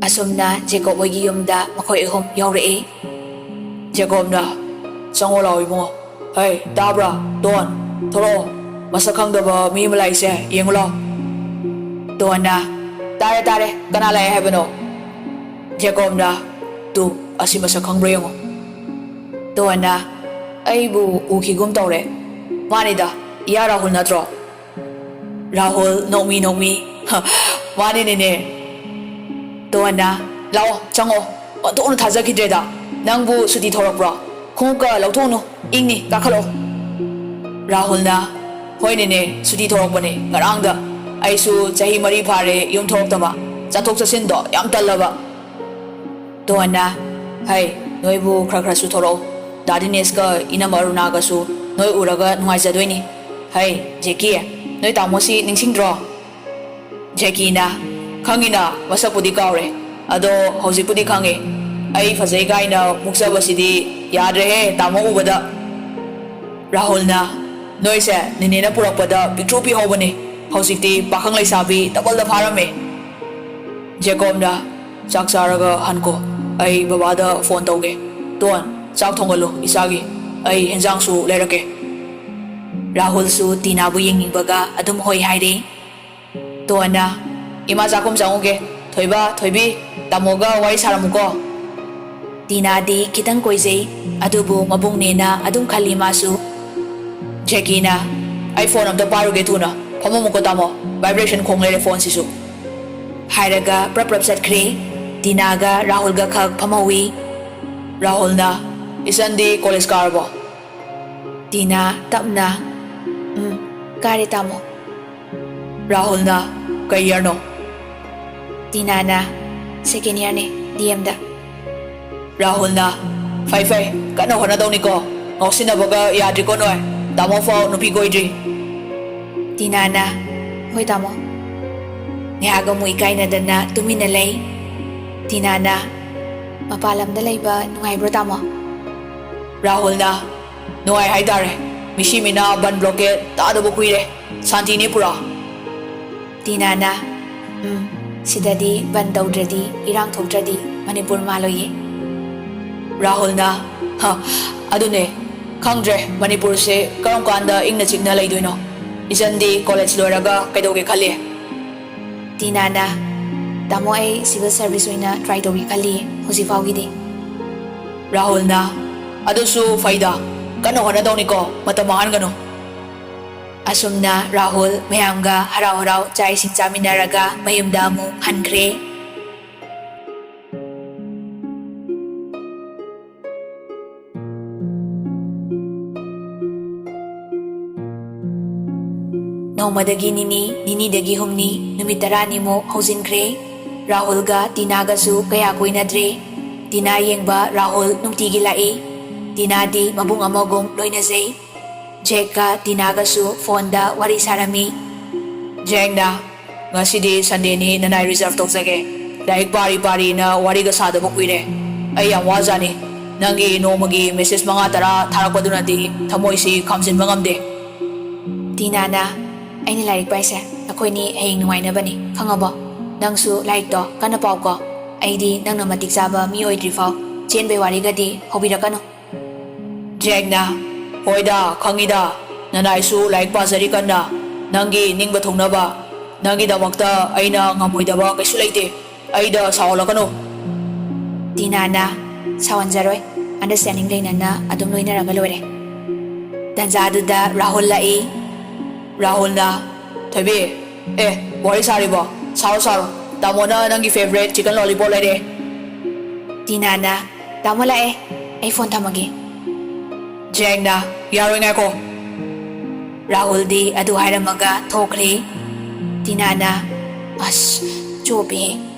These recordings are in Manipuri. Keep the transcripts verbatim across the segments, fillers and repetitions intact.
ꯑꯁꯨꯝꯅ ꯖꯦꯀꯣꯕ ꯍꯣꯏꯒꯤ ꯌꯨꯝꯗ ꯃꯈꯣꯏ ꯑꯍꯨꯝ ꯌꯧꯔꯛꯏ꯫ ꯖꯦꯀꯣꯕꯅ, "ꯆꯪꯉꯣ ꯂꯥꯛꯑꯣ ꯏꯕꯨꯡꯉꯣ꯫ ꯍꯩ, ꯇꯥꯕ꯭ꯔꯥ? ꯇꯣꯟ, ꯊꯣꯔꯛꯑꯣ꯫ ꯃꯁꯛ ꯈꯪꯗꯕ ꯃꯤ ꯑꯃ ꯂꯥꯛꯏꯁꯦ, ꯌꯦꯡꯉꯨ ꯂꯥꯛꯑꯣ꯫" ꯇꯣꯟꯅ, "ꯇꯥꯔꯦ, ꯇꯥꯔꯦ꯫ ꯀꯅꯥ ꯂꯥꯛꯑꯦ ꯍꯥꯏꯕꯅꯣ?" ꯖꯦꯀꯣꯕꯅ, "ꯇꯨ, ꯑꯁꯤ ꯃꯁꯛ ꯈꯪꯕ꯭ꯔꯥ ꯌꯦꯡꯉꯣ꯫" ꯇꯣꯟꯅ, "ꯑꯩꯕꯨ ꯎꯈꯤꯒꯨꯝ ꯇꯧꯔꯦ꯫ ꯃꯥꯅꯤꯗ, ꯏꯌꯥ ꯔꯥꯍꯨꯜ ꯅꯠꯇ꯭ꯔꯣ?" ꯔꯥꯍꯨꯜ, ꯅꯣꯛꯃꯤ ꯅꯣꯛꯃꯤ, "ꯍ, ꯃꯥꯅꯤꯅꯦꯅꯦ꯫" ꯇꯣꯟꯅ, "ꯂꯥꯛꯑꯣ, ꯆꯪꯉꯣ꯫ ꯑꯣꯟꯊꯣꯛꯅ ꯊꯥꯖꯈꯤꯗ꯭ꯔꯦꯗ꯫ ꯅꯪꯕꯨ ꯁꯨꯇꯤ ꯊꯣꯔꯛꯄ꯭ꯔꯣ? ꯈꯣꯡꯎꯞꯀ ꯂꯧꯊꯣꯛꯎꯅꯨ, ꯏꯪꯅꯤ, ꯀꯥꯈꯠꯂꯛꯑꯣ꯫" ꯔꯥꯍꯨꯜꯅ, "ꯍꯣꯏꯅꯦꯅꯦ, ꯁꯨꯇꯤ ꯊꯣꯔꯛꯄꯅꯦ ꯉꯔꯥꯡꯗ꯫ ꯑꯩꯁꯨ ꯆꯍꯤ ꯃꯔꯤ ꯐꯥꯔꯦ ꯌꯨꯝ ꯊꯣꯔꯛꯇꯕ꯫ ꯆꯠꯊꯣꯛ ꯆꯠꯁꯤꯟꯗꯣ ꯌꯥꯝ ꯇꯜꯂꯕ꯫" ꯇꯣꯟꯅ, "ꯍꯩ, ꯅꯣꯏꯕꯨ ꯈꯔ ꯈꯔꯁꯨ ꯊꯣꯔꯛꯑꯣ꯫ ꯗꯥ ꯗꯤꯅꯦꯁꯀ ꯏꯅꯝꯃ ꯑꯔꯨꯅꯥꯒꯁꯨ ꯅꯣꯏ ꯎꯔꯒ ꯅꯨꯡꯉꯥꯏꯖꯗꯣꯏꯅꯤ꯫ ꯍꯩ, ꯖꯦꯀꯤ, ꯅꯣꯏ ꯇꯥꯃꯣꯁꯤ ꯅꯤꯡꯁꯤꯡꯗ꯭ꯔꯣ?" ꯖꯦꯀꯤꯅ, "ꯈꯪꯉꯤꯅ, ꯃꯁꯛꯄꯨꯗꯤ ꯀꯥꯎꯔꯦ꯫ ꯑꯗꯣ ꯍꯧꯖꯤꯛꯄꯨꯗꯤ ꯈꯪꯉꯦ꯫ ꯑꯩ ꯐꯖꯩ ꯀꯥꯏꯅ ꯃꯨꯛꯆꯕꯁꯤꯗꯤ ꯌꯥꯗ꯭ꯔꯦꯍꯦ ꯇꯥꯃꯣ ꯎꯕꯗ꯫" ꯔꯥꯍꯨꯜꯅ, "ꯅꯣꯏꯁꯦ ꯅꯦꯅꯦꯅ ꯄꯨꯔꯛꯄꯗ ꯄꯤꯛꯇ꯭ꯔꯨ ꯄꯤꯍꯧꯕꯅꯤ꯫ ꯍꯧꯖꯤꯛꯇꯤ ꯄꯥꯈꯪ ꯂꯩꯁꯥꯕꯤ ꯗꯕꯜꯗ ꯐꯥꯔꯝꯃꯦ꯫" ꯖꯦꯀꯣꯕꯅ, "ꯆꯥꯛ ꯆꯥꯔꯒ ꯍꯟꯈꯣ꯫ ꯑꯩ ꯕꯕꯥꯗ ꯐꯣꯟ ꯇꯧꯒꯦ꯫ ꯇꯣꯟ, ꯆꯥꯛ ꯊꯣꯡꯒꯜꯂꯨ ꯏꯆꯥꯒꯤ꯫ ꯑꯩ ꯍꯦꯟꯖꯥꯡꯁꯨ ꯂꯩꯔꯛꯀꯦ꯫" ꯔꯥꯍꯨꯜꯁꯨ ꯇꯤꯅꯥꯕꯨ ꯌꯦꯡꯅꯤꯡꯕꯒ ꯑꯗꯨꯝ ꯍꯣꯏ ꯍꯥꯏꯔꯤ꯫ ꯇꯣꯟꯅ, "ꯏꯃꯥ ꯆꯥꯛꯈꯨꯝ ꯆꯪꯉꯨꯒꯦ꯫ ꯊꯣꯏꯕ, ꯊꯣꯏꯕꯤ, ꯇꯥꯃꯣꯒ ꯋꯥꯔꯤ ꯁꯥꯔꯝꯃꯨꯀꯣ꯫" ꯇꯤꯅꯥꯗꯤ ꯈꯤꯇꯪ ꯀꯣꯏꯖꯩ, ꯑꯗꯨꯕꯨ ꯃꯕꯨꯡꯅꯦꯅ ꯑꯗꯨꯝ ꯈꯜꯂꯤ ꯃꯥꯁꯨ꯫ ꯖꯦꯀꯤꯅ, "ꯑꯩ ꯐꯣꯟ ꯑꯝꯇ ꯄꯥꯏꯔꯨꯒꯦ ꯊꯨꯅ꯫ ꯐꯝꯃꯝꯃꯨꯀꯣ ꯇꯥꯃꯣ, vibration ꯈꯣꯡ ꯂꯩꯔꯦ ꯐꯣꯟꯁꯤꯁꯨ꯫" ꯍꯥꯏꯔꯒ ꯄ꯭ꯔꯞ ꯄ꯭ꯔꯞ ꯆꯠꯈ꯭ꯔꯦ꯫ ꯇꯤꯅꯥꯒ ꯔꯥꯍꯨꯜꯒ ꯈꯛ ꯐꯝꯍꯧꯏ꯫ ꯔꯥꯍꯨꯜꯅ, "ꯏꯆꯟꯗꯤ ꯀꯣꯂꯦꯖ ꯀꯥꯔꯕꯣ?" ꯇꯤꯅꯥ ꯇꯞꯅ, "ꯎꯝ, ꯀꯥꯔꯦ ꯇꯥꯃꯣ꯫" ꯔꯥꯍꯨꯜꯅ, "ꯀꯩ ꯌꯔꯅꯣ?" ꯇꯤꯅꯥꯅ, "ꯁꯦꯀꯦꯟ ꯌꯔꯅꯦ, ꯗꯤ ꯑꯦꯝꯗ꯫" ꯔꯥꯍꯨꯜꯅ, "ꯐꯩ ꯐꯩ, ꯀꯟꯅ ꯍꯣꯠꯅꯗꯧꯅꯤꯀꯣ꯫ ꯉꯥꯎꯁꯤꯟꯅꯕꯒ ꯌꯥꯗ꯭ꯔꯤꯀꯣ ꯅꯣꯏ꯫ ꯇꯥꯃꯣ ꯐꯥꯎ ꯅꯨꯄꯤ ꯀꯣꯏꯗ꯭ꯔꯤ꯫" ꯇꯤꯅꯥꯅ, "ꯍꯣꯏ ꯇꯥꯃꯣ꯫" ꯉꯥꯏꯍꯥꯛ ꯑꯃꯨꯛ ꯏꯀꯥꯏꯅꯗꯅ ꯇꯨꯃꯤꯟꯅ ꯂꯩ꯫ ꯇꯤꯅꯥꯅ, "ꯃꯄꯥꯟ ꯂꯝꯗ ꯂꯩꯕ ꯅꯨꯡꯉꯥꯏꯕ꯭ꯔꯣ ꯇꯥꯃꯣ?" ꯔꯥꯍꯨꯜꯅ, "ꯅꯨꯡꯉꯥꯏ ꯍꯥꯏꯇꯥꯔꯦ꯫ ꯃꯤꯁꯤ ꯃꯤꯅꯥ ꯕꯟ ꯕ꯭ꯂꯣꯀꯦꯠ ꯇꯥꯗꯕ ꯀꯨꯏꯔꯦ꯫ ꯁꯥꯟꯇꯤꯅꯦ ꯄꯨꯔꯥ꯫" ꯇꯤꯅꯥꯅ, "ꯎꯝ, ꯁꯤꯗꯗꯤ ꯕꯟ ꯇꯧꯗ꯭ꯔꯗꯤ, ꯏꯔꯥꯡ ꯊꯣꯛꯇ꯭ꯔꯗꯤ ꯃꯅꯤꯄꯨꯔ ꯃꯥꯜꯂꯣꯏꯌꯦ꯫ ꯔꯥꯍꯨꯜꯅ, "ꯍ, ꯑꯗꯨꯅꯦ, ꯈꯪꯗ꯭ꯔꯦ ꯃꯅꯤꯄꯨꯔꯁꯦ ꯀꯔꯝ ꯀꯥꯟꯗ ꯏꯪꯅ ꯆꯤꯛꯅ ꯂꯩꯗꯣꯏꯅꯣ꯫ ꯏꯆꯟꯗꯤ ꯀꯣꯂꯦꯖ ꯂꯣꯏꯔꯒ ꯀꯩꯗꯧꯒꯦ ꯈꯜꯂꯤ?" ꯇꯤꯅꯥꯅ, "ꯇꯥꯃꯣ, ꯑꯩ ꯁꯤꯚꯤꯜ ꯁꯔꯚꯤꯁ ꯑꯣꯏꯅ ꯇ꯭ꯔꯥꯏ ꯇꯧꯒꯦ ꯈꯜꯂꯤꯌꯦ ꯍꯧꯖꯤꯛ ꯐꯥꯎꯒꯤꯗꯤ꯫" ꯔꯥꯍꯨꯜꯅ, "ꯑꯗꯨꯁꯨ ꯐꯩꯗ, ꯀꯟꯅ ꯍꯣꯠꯅꯗꯧꯅꯤꯀꯣ, ꯃꯇꯝ ꯃꯥꯡꯍꯟꯒꯅꯨ꯫" ꯑꯁꯨꯝꯅ ꯔꯥꯍꯨꯜ ꯃꯌꯥꯝꯒ ꯍꯔꯥꯎ ꯍꯔꯥꯎ ꯆꯥꯛ ꯏꯁꯤꯡ ꯆꯥꯃꯤꯟꯅꯔꯒ ꯃꯌꯨꯝꯗ ꯑꯃꯨꯛ ꯍꯟꯈ꯭ꯔꯦ꯫ ꯅꯣꯡꯃꯗꯒꯤ ꯅꯤꯅꯤ, ꯅꯤꯅꯤꯗꯒꯤ ꯍꯨꯝꯅꯤ, ꯅꯨꯃꯤꯠ ꯇꯔꯥꯅꯤꯃꯨꯛ ꯍꯧꯖꯤꯟꯈ꯭ꯔꯦ꯫ ꯔꯥꯍꯨꯜꯒ ꯇꯤꯅꯥꯒꯁꯨ ꯀꯌꯥ ꯀꯣꯏꯅꯗ꯭ꯔꯦ꯫ ꯇꯤꯅꯥ ꯌꯦꯡꯕ ꯔꯥꯍꯨꯜ ꯅꯨꯡꯇꯤꯒꯤ ꯂꯥꯛꯏ꯫ ꯇꯤꯅꯥꯗꯤ ꯃꯕꯨꯡ ꯑꯃꯒꯨꯝ ꯂꯣꯏꯅꯖꯩ꯫ ꯖꯦꯛꯀ ꯇꯤꯅꯥꯒꯁꯨ ꯐꯣꯟꯗ ꯋꯥꯔꯤ ꯁꯥꯔꯝꯃꯤ꯫ ꯖꯦꯛꯅ, "ꯉꯁꯤꯗꯤ ꯁꯟꯗꯦꯅꯤ, ꯅꯅꯥꯏ ꯔꯤꯖꯔꯚ ꯇꯧꯖꯒꯦ꯫ ꯂꯥꯏꯔꯤꯛ ꯄꯥꯔꯤ ꯄꯥꯔꯤꯅ ꯋꯥꯔꯤꯒ ꯁꯥꯗꯕ ꯀꯨꯏꯔꯦ꯫ ꯑꯩ ꯌꯥꯝ ꯋꯥꯖꯥꯅꯤ꯫ ꯅꯪꯒꯤ ꯅꯣꯡꯃꯒꯤ ꯃꯦꯁꯦꯖ ꯃꯉꯥ ꯇꯔꯥ ꯊꯥꯔꯛꯄꯗꯨꯅꯗꯤ ꯊꯃꯣꯏꯁꯤ ꯈꯥꯝꯖꯤꯟꯕ ꯉꯝꯗꯦ꯫" ꯇꯤꯅꯥꯅ, "ꯑꯩꯅ ꯂꯥꯏꯔꯤꯛ ꯄꯥꯏꯁꯦ, ꯑꯩꯈꯣꯏꯅꯤ ꯍꯌꯦꯡ ꯅꯨꯡꯉꯥꯏꯅꯕꯅꯤ, ꯈꯪꯉꯕꯣ? ꯅꯪꯁꯨ ꯂꯥꯏꯔꯤꯛꯇꯣ ꯀꯟꯅ ꯄꯥꯎꯀꯣ꯫ ꯑꯩꯗꯤ ꯅꯪꯅ ꯃꯇꯤꯛ ꯆꯥꯕ ꯃꯤ ꯑꯣꯏꯗ꯭ꯔꯤꯐꯥꯎ ꯆꯦꯟꯕꯩ ꯋꯥꯔꯤꯒꯗꯤ ꯍꯧꯕꯤꯔꯛꯀꯅꯨ꯫" ꯖꯦꯛꯅ, "ꯍꯣꯏꯗ, ꯈꯪꯉꯤꯗ, ꯅꯅꯥꯏꯁꯨ ꯂꯥꯏꯔꯤꯛ ꯄꯥꯖꯔꯤ ꯀꯟꯅ, ꯅꯪꯒꯤ ꯅꯤꯡꯕ ꯊꯨꯡꯅꯕ꯫ ꯅꯪꯒꯤꯗꯃꯛꯇ ꯑꯩꯅ ꯉꯝꯃꯣꯏꯗꯕ ꯀꯩꯁꯨ ꯂꯩꯇꯦ꯫ ꯑꯩꯗ ꯁꯥꯎꯍꯜꯂꯛꯀꯅꯨ꯫" ꯇꯤꯅꯥꯅ, "ꯁꯥꯎꯍꯟꯖꯔꯣꯏ, ꯑꯟꯗꯔꯁ꯭ꯇꯦꯟꯗꯤꯡ ꯂꯩꯅꯅ ꯑꯗꯨꯝ ꯂꯣꯏꯅꯔꯒ ꯂꯣꯏꯔꯦ꯫" ꯇꯟꯖꯥꯗꯨꯗ ꯔꯥꯍꯨꯜ ꯂꯥꯛꯏ꯫ ꯔꯥꯍꯨꯜꯅ, "ꯊꯣꯏꯕꯤ, ꯑꯦ, ꯋꯥꯔꯤ ꯁꯥꯔꯤꯕꯣ? ꯁꯥꯔꯣ, ꯁꯥꯔꯣ꯫ ꯇꯥꯃꯣꯅ ꯅꯪꯒꯤ ꯐꯦꯚꯔꯦꯠ ꯆꯤꯀꯟ ꯂꯣꯂꯤꯄꯣꯞ ꯂꯩꯔꯦ꯫" ꯇꯤꯅꯥꯅ, "ꯇꯥꯃꯣ ꯂꯥꯛꯑꯦ, ꯑꯩ ꯐꯣꯟ ꯊꯝꯃꯒꯦ꯫" ꯖꯦꯛꯅ, "ꯌꯥꯔꯣꯏ, ꯉꯥꯏꯈꯣ꯫" ꯔꯥꯍꯨꯜꯗꯤ ꯑꯗꯨ ꯍꯥꯏꯔꯝꯃꯒ ꯊꯣꯛꯈ꯭ꯔꯦ꯫ ꯇꯤꯅꯥꯅ, "ꯑꯁ, ꯆꯣꯞꯄꯦꯍꯦ,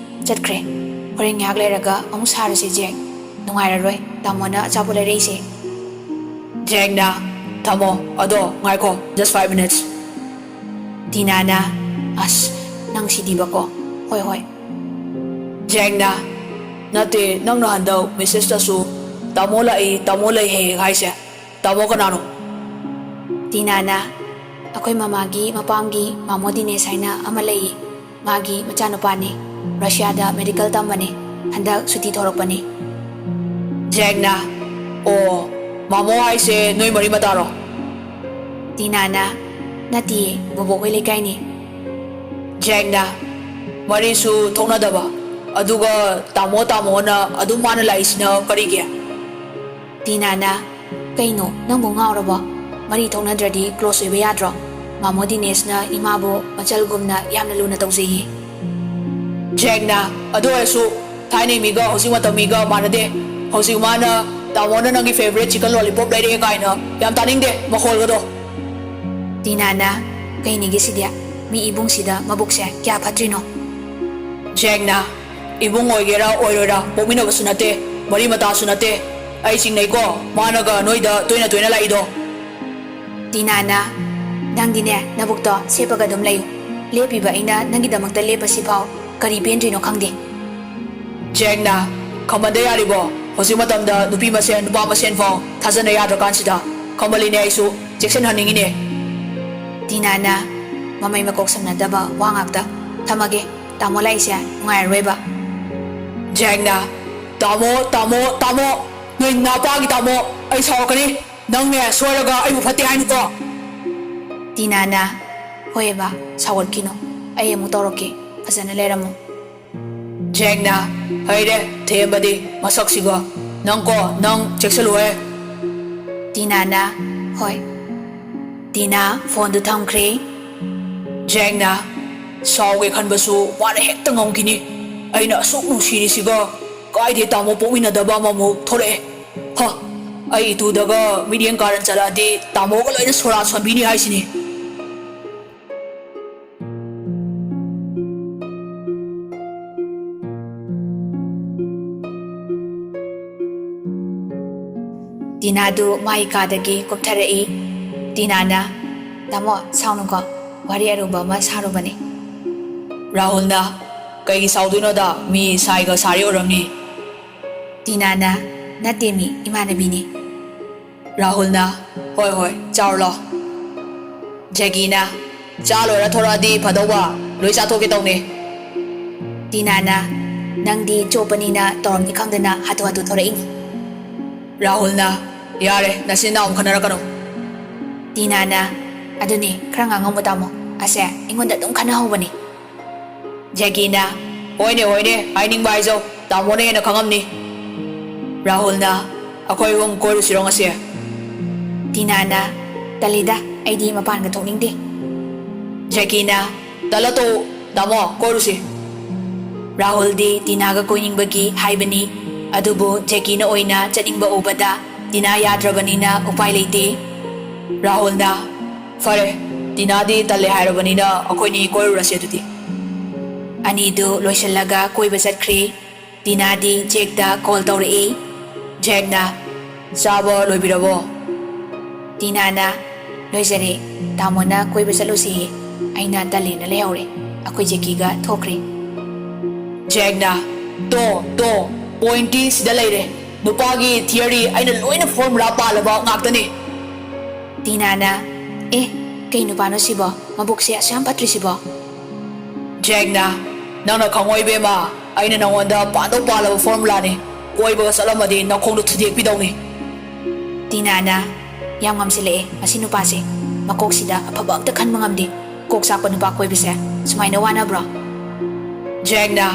ꯆꯠꯈ꯭ꯔꯦ꯫ ꯍꯣꯔꯦꯟ ꯉꯥꯏꯍꯥꯛ ꯂꯩꯔꯒ ꯑꯃꯨꯛ ꯁꯥꯔꯁꯦ, ꯖꯦꯛ꯫ ꯅꯨꯡꯉꯥꯏꯔꯔꯣꯏ ꯇꯥꯃꯣꯅ ꯑꯆꯥꯄꯣꯠ ꯂꯩꯔꯛꯏꯁꯦ꯫" ꯖꯦꯛꯅ, "ꯊꯝꯃꯣ, ꯑꯗꯣ ꯉꯥꯏꯈꯣ, just five minutes꯫" ꯇꯤꯅꯥꯅ, "ꯑꯁ, ꯅꯪ ꯁꯤꯗꯤꯕꯀꯣ꯫ ꯍꯣꯏ, ꯍꯣꯏ꯫" ꯖꯦꯛꯅ, "ꯅꯠꯇꯦ, ꯅꯪꯅ ꯍꯟꯗꯛ ꯃꯦꯁꯦꯖꯇꯁꯨ 'ꯇꯥꯃꯣ ꯂꯥꯛꯏ, ꯇꯥꯃꯣ ꯂꯩ' ꯍꯦꯛ ꯍꯦꯛ ꯍꯥꯏꯁꯦ꯫ ꯇꯥꯃꯣ ꯀꯅꯥꯅꯣ?" ꯇꯤꯅꯥꯅ, "ꯑꯩꯈꯣꯏ ꯃꯃꯥꯒꯤ ꯃꯄꯥꯝꯒꯤ ꯃꯥꯃꯣ ꯗꯤꯅꯦꯁ ꯍꯥꯏꯅ ꯑꯃ ꯂꯩꯌꯦ꯫ ꯃꯥꯒꯤ ꯃꯆꯥꯅꯨꯄꯥꯅꯤ꯫ ꯔꯁꯤꯌꯥꯗ ꯃꯦꯗꯤꯀꯦꯜ ꯇꯝꯕꯅꯤ꯫ ꯍꯟꯗꯛ ꯁꯨꯇꯤ ꯊꯣꯔꯛꯄꯅꯤ꯫ ꯖꯦꯛꯅ, "ꯑꯣ, ꯃꯥꯃꯣ ꯍꯥꯏꯁꯦ ꯅꯣꯏ ꯃꯔꯤ ꯃꯇꯥꯔꯣ?" ꯇꯤꯅꯥꯅ, "ꯅꯠꯇꯤꯌꯦ, ꯕꯣꯕꯣꯛ ꯍꯣꯏ ꯂꯩꯀꯥꯏꯅꯤ꯫" ꯖꯦꯛꯅ, "ꯃꯔꯤꯁꯨ ꯊꯣꯛꯅꯗꯕ, ꯑꯗꯨꯒ ꯇꯥꯃꯣ ꯇꯥꯃꯣꯅ ꯑꯗꯨꯝ ꯃꯥꯅ ꯂꯥꯛꯏꯁꯤꯅ ꯀꯔꯤꯒꯤ?" ꯇꯤꯅꯥꯅ, "ꯀꯩꯅꯣ, ꯅꯪꯕꯨ ꯉꯥꯎꯔꯕꯣ? ꯃꯔꯤ ꯊꯣꯛꯅꯗ꯭ꯔꯗꯤ ꯀ꯭ꯂꯣꯁ ꯑꯣꯏꯕ ꯌꯥꯗ꯭ꯔꯣ? ꯃꯥꯃꯣ ꯗꯤꯅꯦꯁꯅ ꯏꯃꯥꯕꯨ ꯃꯆꯜꯒꯨꯝꯅ ꯌꯥꯝꯅ ꯂꯨꯅ ꯇꯧꯖꯩꯌꯦ꯫" ꯖꯦꯛꯅ, "ꯑꯗꯨ ꯑꯣꯏꯔꯁꯨ ꯊꯥꯏꯅꯩ ꯃꯤꯒ ꯍꯧꯖꯤꯛ ꯃꯇꯝ ꯃꯤꯒ ꯃꯥꯟꯅꯗꯦ꯫ ꯍꯧꯖꯤꯛ ꯃꯥꯅ ꯇꯥꯃꯣꯅ ꯅꯪꯒꯤ ꯐꯦꯚꯔꯦꯠ ꯆꯤꯀꯟ ꯂꯣꯂꯤꯄꯣꯞ ꯂꯩꯔꯛꯑꯦ ꯀꯥꯏꯅ ꯌꯥꯝ ꯇꯥꯅꯤꯡꯗꯦ ꯃꯈꯣꯜꯒꯗꯣ꯫" ꯇꯤꯅꯥꯅ, "ꯀꯩꯅꯤꯒꯦ ꯁꯤꯗꯤ? ꯃꯤ ꯏꯕꯨꯡꯁꯤꯗ ꯃꯕꯨꯛꯁꯦ ꯀꯌꯥ ꯐꯠꯇ꯭ꯔꯤꯅꯣ?" ꯖꯦꯛꯅ, "ꯏꯕꯨꯡ ꯑꯣꯏꯒꯦꯔꯥ ꯑꯣꯏꯔꯣꯏꯔꯥ ꯄꯣꯛꯃꯤꯟꯅꯕꯁꯨ ꯅꯠꯇꯦ, ꯃꯔꯤ ꯃꯇꯥꯁꯨ ꯅꯠꯇꯦ꯫ ꯑꯩ ꯆꯤꯡꯅꯩꯀꯣ ꯃꯥꯅꯒ ꯅꯣꯏꯗ ꯇꯣꯏꯅ ꯇꯣꯏꯅ ꯂꯥꯛꯏꯗꯣ꯫" ꯇꯤꯅꯥꯅ, "ꯅꯪꯗꯤꯅꯦ ꯅꯕꯨꯛꯇꯣ ꯁꯦꯞꯄꯒ ꯑꯗꯨꯝ ꯂꯩꯌꯨ꯫ ꯂꯦꯞꯄꯤꯕ ꯑꯩꯅ ꯅꯪꯒꯤꯗꯃꯛꯇ ꯂꯦꯞꯄꯁꯤꯐꯥꯎ ꯀꯔꯤ ꯄꯦꯟꯗ꯭ꯔꯤꯅꯣ ꯈꯪꯗꯦ꯫" ꯖꯦꯛꯅ, "ꯈꯝꯕꯟꯗ ꯌꯥꯔꯤꯕꯣ? ꯍꯧꯖꯤꯛ ꯃꯇꯝꯗ ꯅꯨꯄꯤ ꯃꯁꯦꯟ ꯅꯨꯄꯥ ꯃꯁꯦꯟ ꯐꯥꯎ ꯊꯥꯖꯅ ꯌꯥꯗ꯭ꯔꯀꯥꯟꯁꯤꯗ꯫ ꯈꯝꯕꯜꯂꯤꯅꯦ ꯑꯩꯁꯨ, ꯆꯦꯛꯁꯤꯟꯍꯟꯅꯤꯡꯉꯤꯅꯦ꯫" ꯇꯤꯅꯥꯅ, "ꯃꯃꯩ ꯃꯀꯣꯛ ꯁꯝꯅꯗꯕ ꯋꯥ ꯉꯥꯛꯇ꯫ ꯊꯝꯃꯒꯦ, ꯇꯥꯃꯣ ꯂꯥꯛꯏꯁꯦ ꯅꯨꯡꯉꯥꯏꯔꯔꯣꯏꯕ꯫" ꯖꯦꯛꯅ, "ꯇꯥꯃꯣ, ꯇꯥꯃꯣ, ꯇꯥꯃꯣ, ꯅꯣꯏ ꯅꯥꯄꯥꯒꯤ ꯇꯥꯃꯣ, ꯑꯩ ꯁꯥꯎꯔꯛꯀꯅꯤ꯫ ꯅꯪꯅꯦ ꯁꯣꯏꯔꯒ ꯑꯩꯕꯨ ꯐꯠꯇꯦ ꯍꯥꯏꯅꯨꯀꯣ꯫" ꯇꯤꯅꯥꯅ, "ꯍꯣꯏ ꯕꯥ, ꯁꯥꯎꯒꯠꯈꯤꯅꯨ, ꯑꯩ ꯑꯃꯨꯛ ꯇꯧꯔꯛꯀꯦ, ꯐꯖꯅ ꯂꯩꯔꯝꯃꯨ꯫" ꯖꯦꯛꯅ, "ꯍꯩꯔꯦ ꯊꯦꯝꯕꯗꯤ ꯃꯁꯛꯁꯤꯒ꯫ ꯅꯪꯀꯣ, ꯅꯪ ꯆꯦꯛꯁꯤꯜꯂꯨꯍꯦ꯫" ꯇꯤꯅꯥꯅ, "ꯍꯣꯏ꯫" ꯇꯤꯅꯥ ꯐꯣꯟꯗꯨ ꯊꯝꯈ꯭ꯔꯦ꯫ ꯖꯦꯛꯅ, "ꯁꯥꯎꯒꯦ ꯈꯟꯕꯁꯨ ꯃꯥꯅ ꯍꯦꯛꯇ ꯉꯝꯈꯤꯅꯤ꯫ ꯑꯩꯅ ꯑꯁꯨꯛ ꯅꯨꯡꯁꯤꯔꯤꯁꯤꯒ ꯀꯥꯏꯗꯦ ꯇꯥꯃꯣ ꯄꯣꯛꯃꯤꯟꯅꯗꯕ ꯑꯃꯃꯨꯛ ꯊꯣꯛꯂꯛꯑꯦ꯫ ꯍ, ꯑꯩ ꯏꯇꯨꯗꯒ ꯃꯤꯠꯌꯦꯡ ꯀꯥꯔꯟ ꯆꯠꯂꯛꯑꯗꯤ ꯇꯥꯃꯣꯒ ꯂꯣꯏꯅ ꯁꯣꯔꯥ ꯁꯣꯟꯕꯤꯅꯤ ꯍꯥꯏꯁꯤꯅꯤ꯫" ꯇꯤꯅꯥꯗꯨ ꯃꯥꯒꯤ ꯀꯥꯗꯒꯤ ꯀꯨꯝꯊꯔꯛꯏ꯫ ꯇꯤꯅꯥꯅ, "ꯇꯥꯃꯣ, ꯁꯥꯎꯅꯨꯀꯣ, ꯋꯥꯔꯤ ꯑꯔꯨꯕ ꯑꯃ ꯁꯥꯔꯨꯕꯅꯤ꯫" ꯔꯥꯍꯨꯜꯅ, "ꯀꯩꯒꯤ ꯁꯥꯎꯗꯣꯏꯅꯣꯗ? ꯃꯤ ꯁꯥꯏꯒ ꯁꯥꯔꯤ ꯑꯣꯏꯔꯝꯅꯤ꯫" ꯇꯤꯅꯥꯅ, "ꯅꯠꯇꯦꯃꯤ, ꯏꯃꯥꯟꯅꯕꯤꯅꯤ꯫" ꯔꯥꯍꯨꯜꯅ, "ꯍꯣꯏ, ꯍꯣꯏ, ꯆꯥꯔꯨ ꯂꯥꯎ꯫" ꯖꯦꯒꯤꯅ, "ꯆꯥ ꯂꯣꯏꯔ ꯊꯣꯔꯛꯑꯗꯤ ꯐꯗꯧꯕ, ꯂꯣꯏ ꯆꯥꯊꯣꯛꯀꯦ ꯇꯧꯅꯤ꯫ ꯇꯤꯅꯥꯅ, "ꯅꯪꯗꯤ ꯆꯣꯞꯄꯅꯤꯅ ꯇꯧꯔꯝꯅꯤ ꯈꯪꯗꯅ ꯍꯥꯊꯨ ꯍꯥꯊꯨ ꯊꯣꯔꯛꯏꯅꯤ꯫" ꯔꯥꯍꯨꯜꯅ, "ꯌꯥꯔꯦ, ꯅꯆꯤꯟ ꯅꯅꯥꯎ ꯑꯃꯨꯛ ꯈꯟꯅꯔꯛꯀꯅꯨ꯫" ꯇꯤꯅꯥꯅ, "ꯑꯗꯨꯅꯤ, ꯈꯔ ꯉꯥꯡꯉꯝꯃꯨ ꯇꯥꯃꯣ, ꯑꯁꯦ ꯑꯩꯉꯣꯟꯗ ꯑꯗꯨꯝ ꯈꯟꯅꯍꯧꯕꯅꯤ꯫" ꯖꯦꯀꯤꯅ, "ꯍꯣꯏꯅꯦ, ꯍꯣꯏꯅꯦ, ꯍꯥꯏꯅꯤꯡꯕ ꯍꯥꯏꯖꯧ, ꯇꯥꯃꯣꯅ ꯍꯦꯟꯅ ꯈꯪꯉꯝꯅꯤ꯫" ꯔꯥꯍꯨꯜꯅ, "ꯑꯩꯈꯣꯏ ꯑꯍꯨꯝ ꯀꯣꯏꯔꯨꯁꯤꯔꯣ ꯉꯁꯤ?" ꯇꯤꯅꯥꯅ, "ꯇꯜꯂꯤꯗ, ꯑꯩꯗꯤ ꯃꯄꯥꯟꯒ ꯊꯣꯛꯅꯤꯡꯗꯦ꯫" ꯖꯦꯀꯤꯅ, "ꯇꯜꯂ ꯇꯣꯛꯎ, ꯇꯥꯃꯣ, ꯀꯣꯏꯔꯨꯁꯤ꯫" ꯔꯥꯍꯨꯜꯗꯤ ꯇꯤꯅꯥꯒ ꯀꯣꯏꯅꯤꯡꯕꯒꯤ ꯍꯥꯏꯕꯅꯤ, ꯑꯗꯨꯕꯨ ꯖꯦꯀꯤꯅ ꯑꯣꯏꯅ ꯆꯠꯅꯤꯡꯕ ꯎꯕꯗ ꯇꯤꯅꯥ ꯌꯥꯗ꯭ꯔꯕꯅꯤꯅ ꯎꯄꯥꯏ ꯂꯩꯇꯦ꯫ ꯔꯥꯍꯨꯜꯅ, "ꯐꯔꯦ, ꯇꯤꯅꯥꯗꯤ ꯇꯜꯂꯦ ꯍꯥꯏꯔꯕꯅꯤꯅ ꯑꯩꯈꯣꯏꯅꯤ ꯀꯣꯏꯔꯨꯔꯁꯦ ꯑꯗꯨꯗꯤ꯫" ꯑꯅꯤꯗꯨ ꯂꯣꯏꯁꯤꯜꯂꯒ ꯀꯣꯏꯕ ꯆꯠꯈ꯭ꯔꯦ꯫ ꯇꯤꯅꯥꯗꯤ ꯖꯦꯛꯇ ꯀꯣꯜ ꯇꯧꯔꯛꯏ꯫ ꯖꯦꯛꯅ, "ꯆꯥꯕ ꯂꯣꯏꯕꯤꯔꯕꯣ?" ꯇꯤꯅꯥꯅ, "ꯂꯣꯏꯖꯔꯦ, ꯇꯥꯃꯣꯅ ꯀꯣꯏꯕ ꯆꯠꯂꯨꯁꯤꯌꯦ, ꯑꯩꯅ ꯇꯜꯂꯦꯅ ꯂꯩꯍꯧꯔꯦ꯫" ꯑꯩꯈꯣꯏ ꯖꯦꯀꯤꯒ ꯊꯣꯛꯈ꯭ꯔꯦ꯫ ꯖꯦꯛꯅ, "ꯇꯣ, ꯇꯣ, ꯄꯣꯏꯟꯇꯤ ꯁꯤꯗ ꯂꯩꯔꯦ꯫ ꯅꯨꯄꯥꯒꯤ ꯊꯤꯌꯔꯤ ꯑꯩꯅ ꯂꯣꯏꯅ ꯐꯣꯔꯃꯨꯂꯥ ꯄꯥꯜꯂꯕ ꯉꯥꯛꯇꯅꯤ꯫" ꯇꯤꯅꯥꯅ, "ꯑꯦ, ꯀꯩ ꯅꯨꯄꯥꯅꯣ ꯁꯤꯕꯣ? ꯃꯕꯨꯛꯁꯦ ꯑꯁꯨꯛ ꯌꯥꯝ ꯐꯠꯇ꯭ꯔꯤꯁꯤꯕꯣ?" ꯖꯦꯛꯅ, "ꯅꯪꯅ ꯈꯪꯉꯣꯏ ꯏꯕꯦꯝꯃ, ꯑꯩꯅ ꯅꯉꯣꯟꯗ ꯄꯥꯟꯗꯧ ꯄꯥꯜꯂꯕ ꯐꯣꯔꯃꯨꯂꯥꯅꯤ꯫ ꯀꯣꯏꯕꯒ ꯆꯠꯂꯝꯃꯗꯤ ꯅꯈꯣꯡꯗꯣ ꯊꯨꯗꯦꯛꯄꯤꯗꯧꯅꯤ꯫" ꯇꯤꯅꯥꯅ, "ꯌꯥꯝ ꯉꯝꯁꯤꯜꯂꯛꯑꯦ ꯃꯁꯤ ꯅꯨꯄꯥꯁꯦ꯫ ꯃꯀꯣꯛꯁꯤꯗ ꯑꯐꯕ ꯑꯝꯇ ꯈꯟꯕ ꯉꯝꯗꯦ꯫ ꯀꯣꯛ ꯆꯥꯛꯄ ꯅꯨꯄꯥ ꯀꯣꯏꯕꯁꯦ ꯁꯨꯃꯥꯏꯅ ꯋꯥꯅꯕ꯭ꯔꯣ?" ꯖꯦꯛꯅ,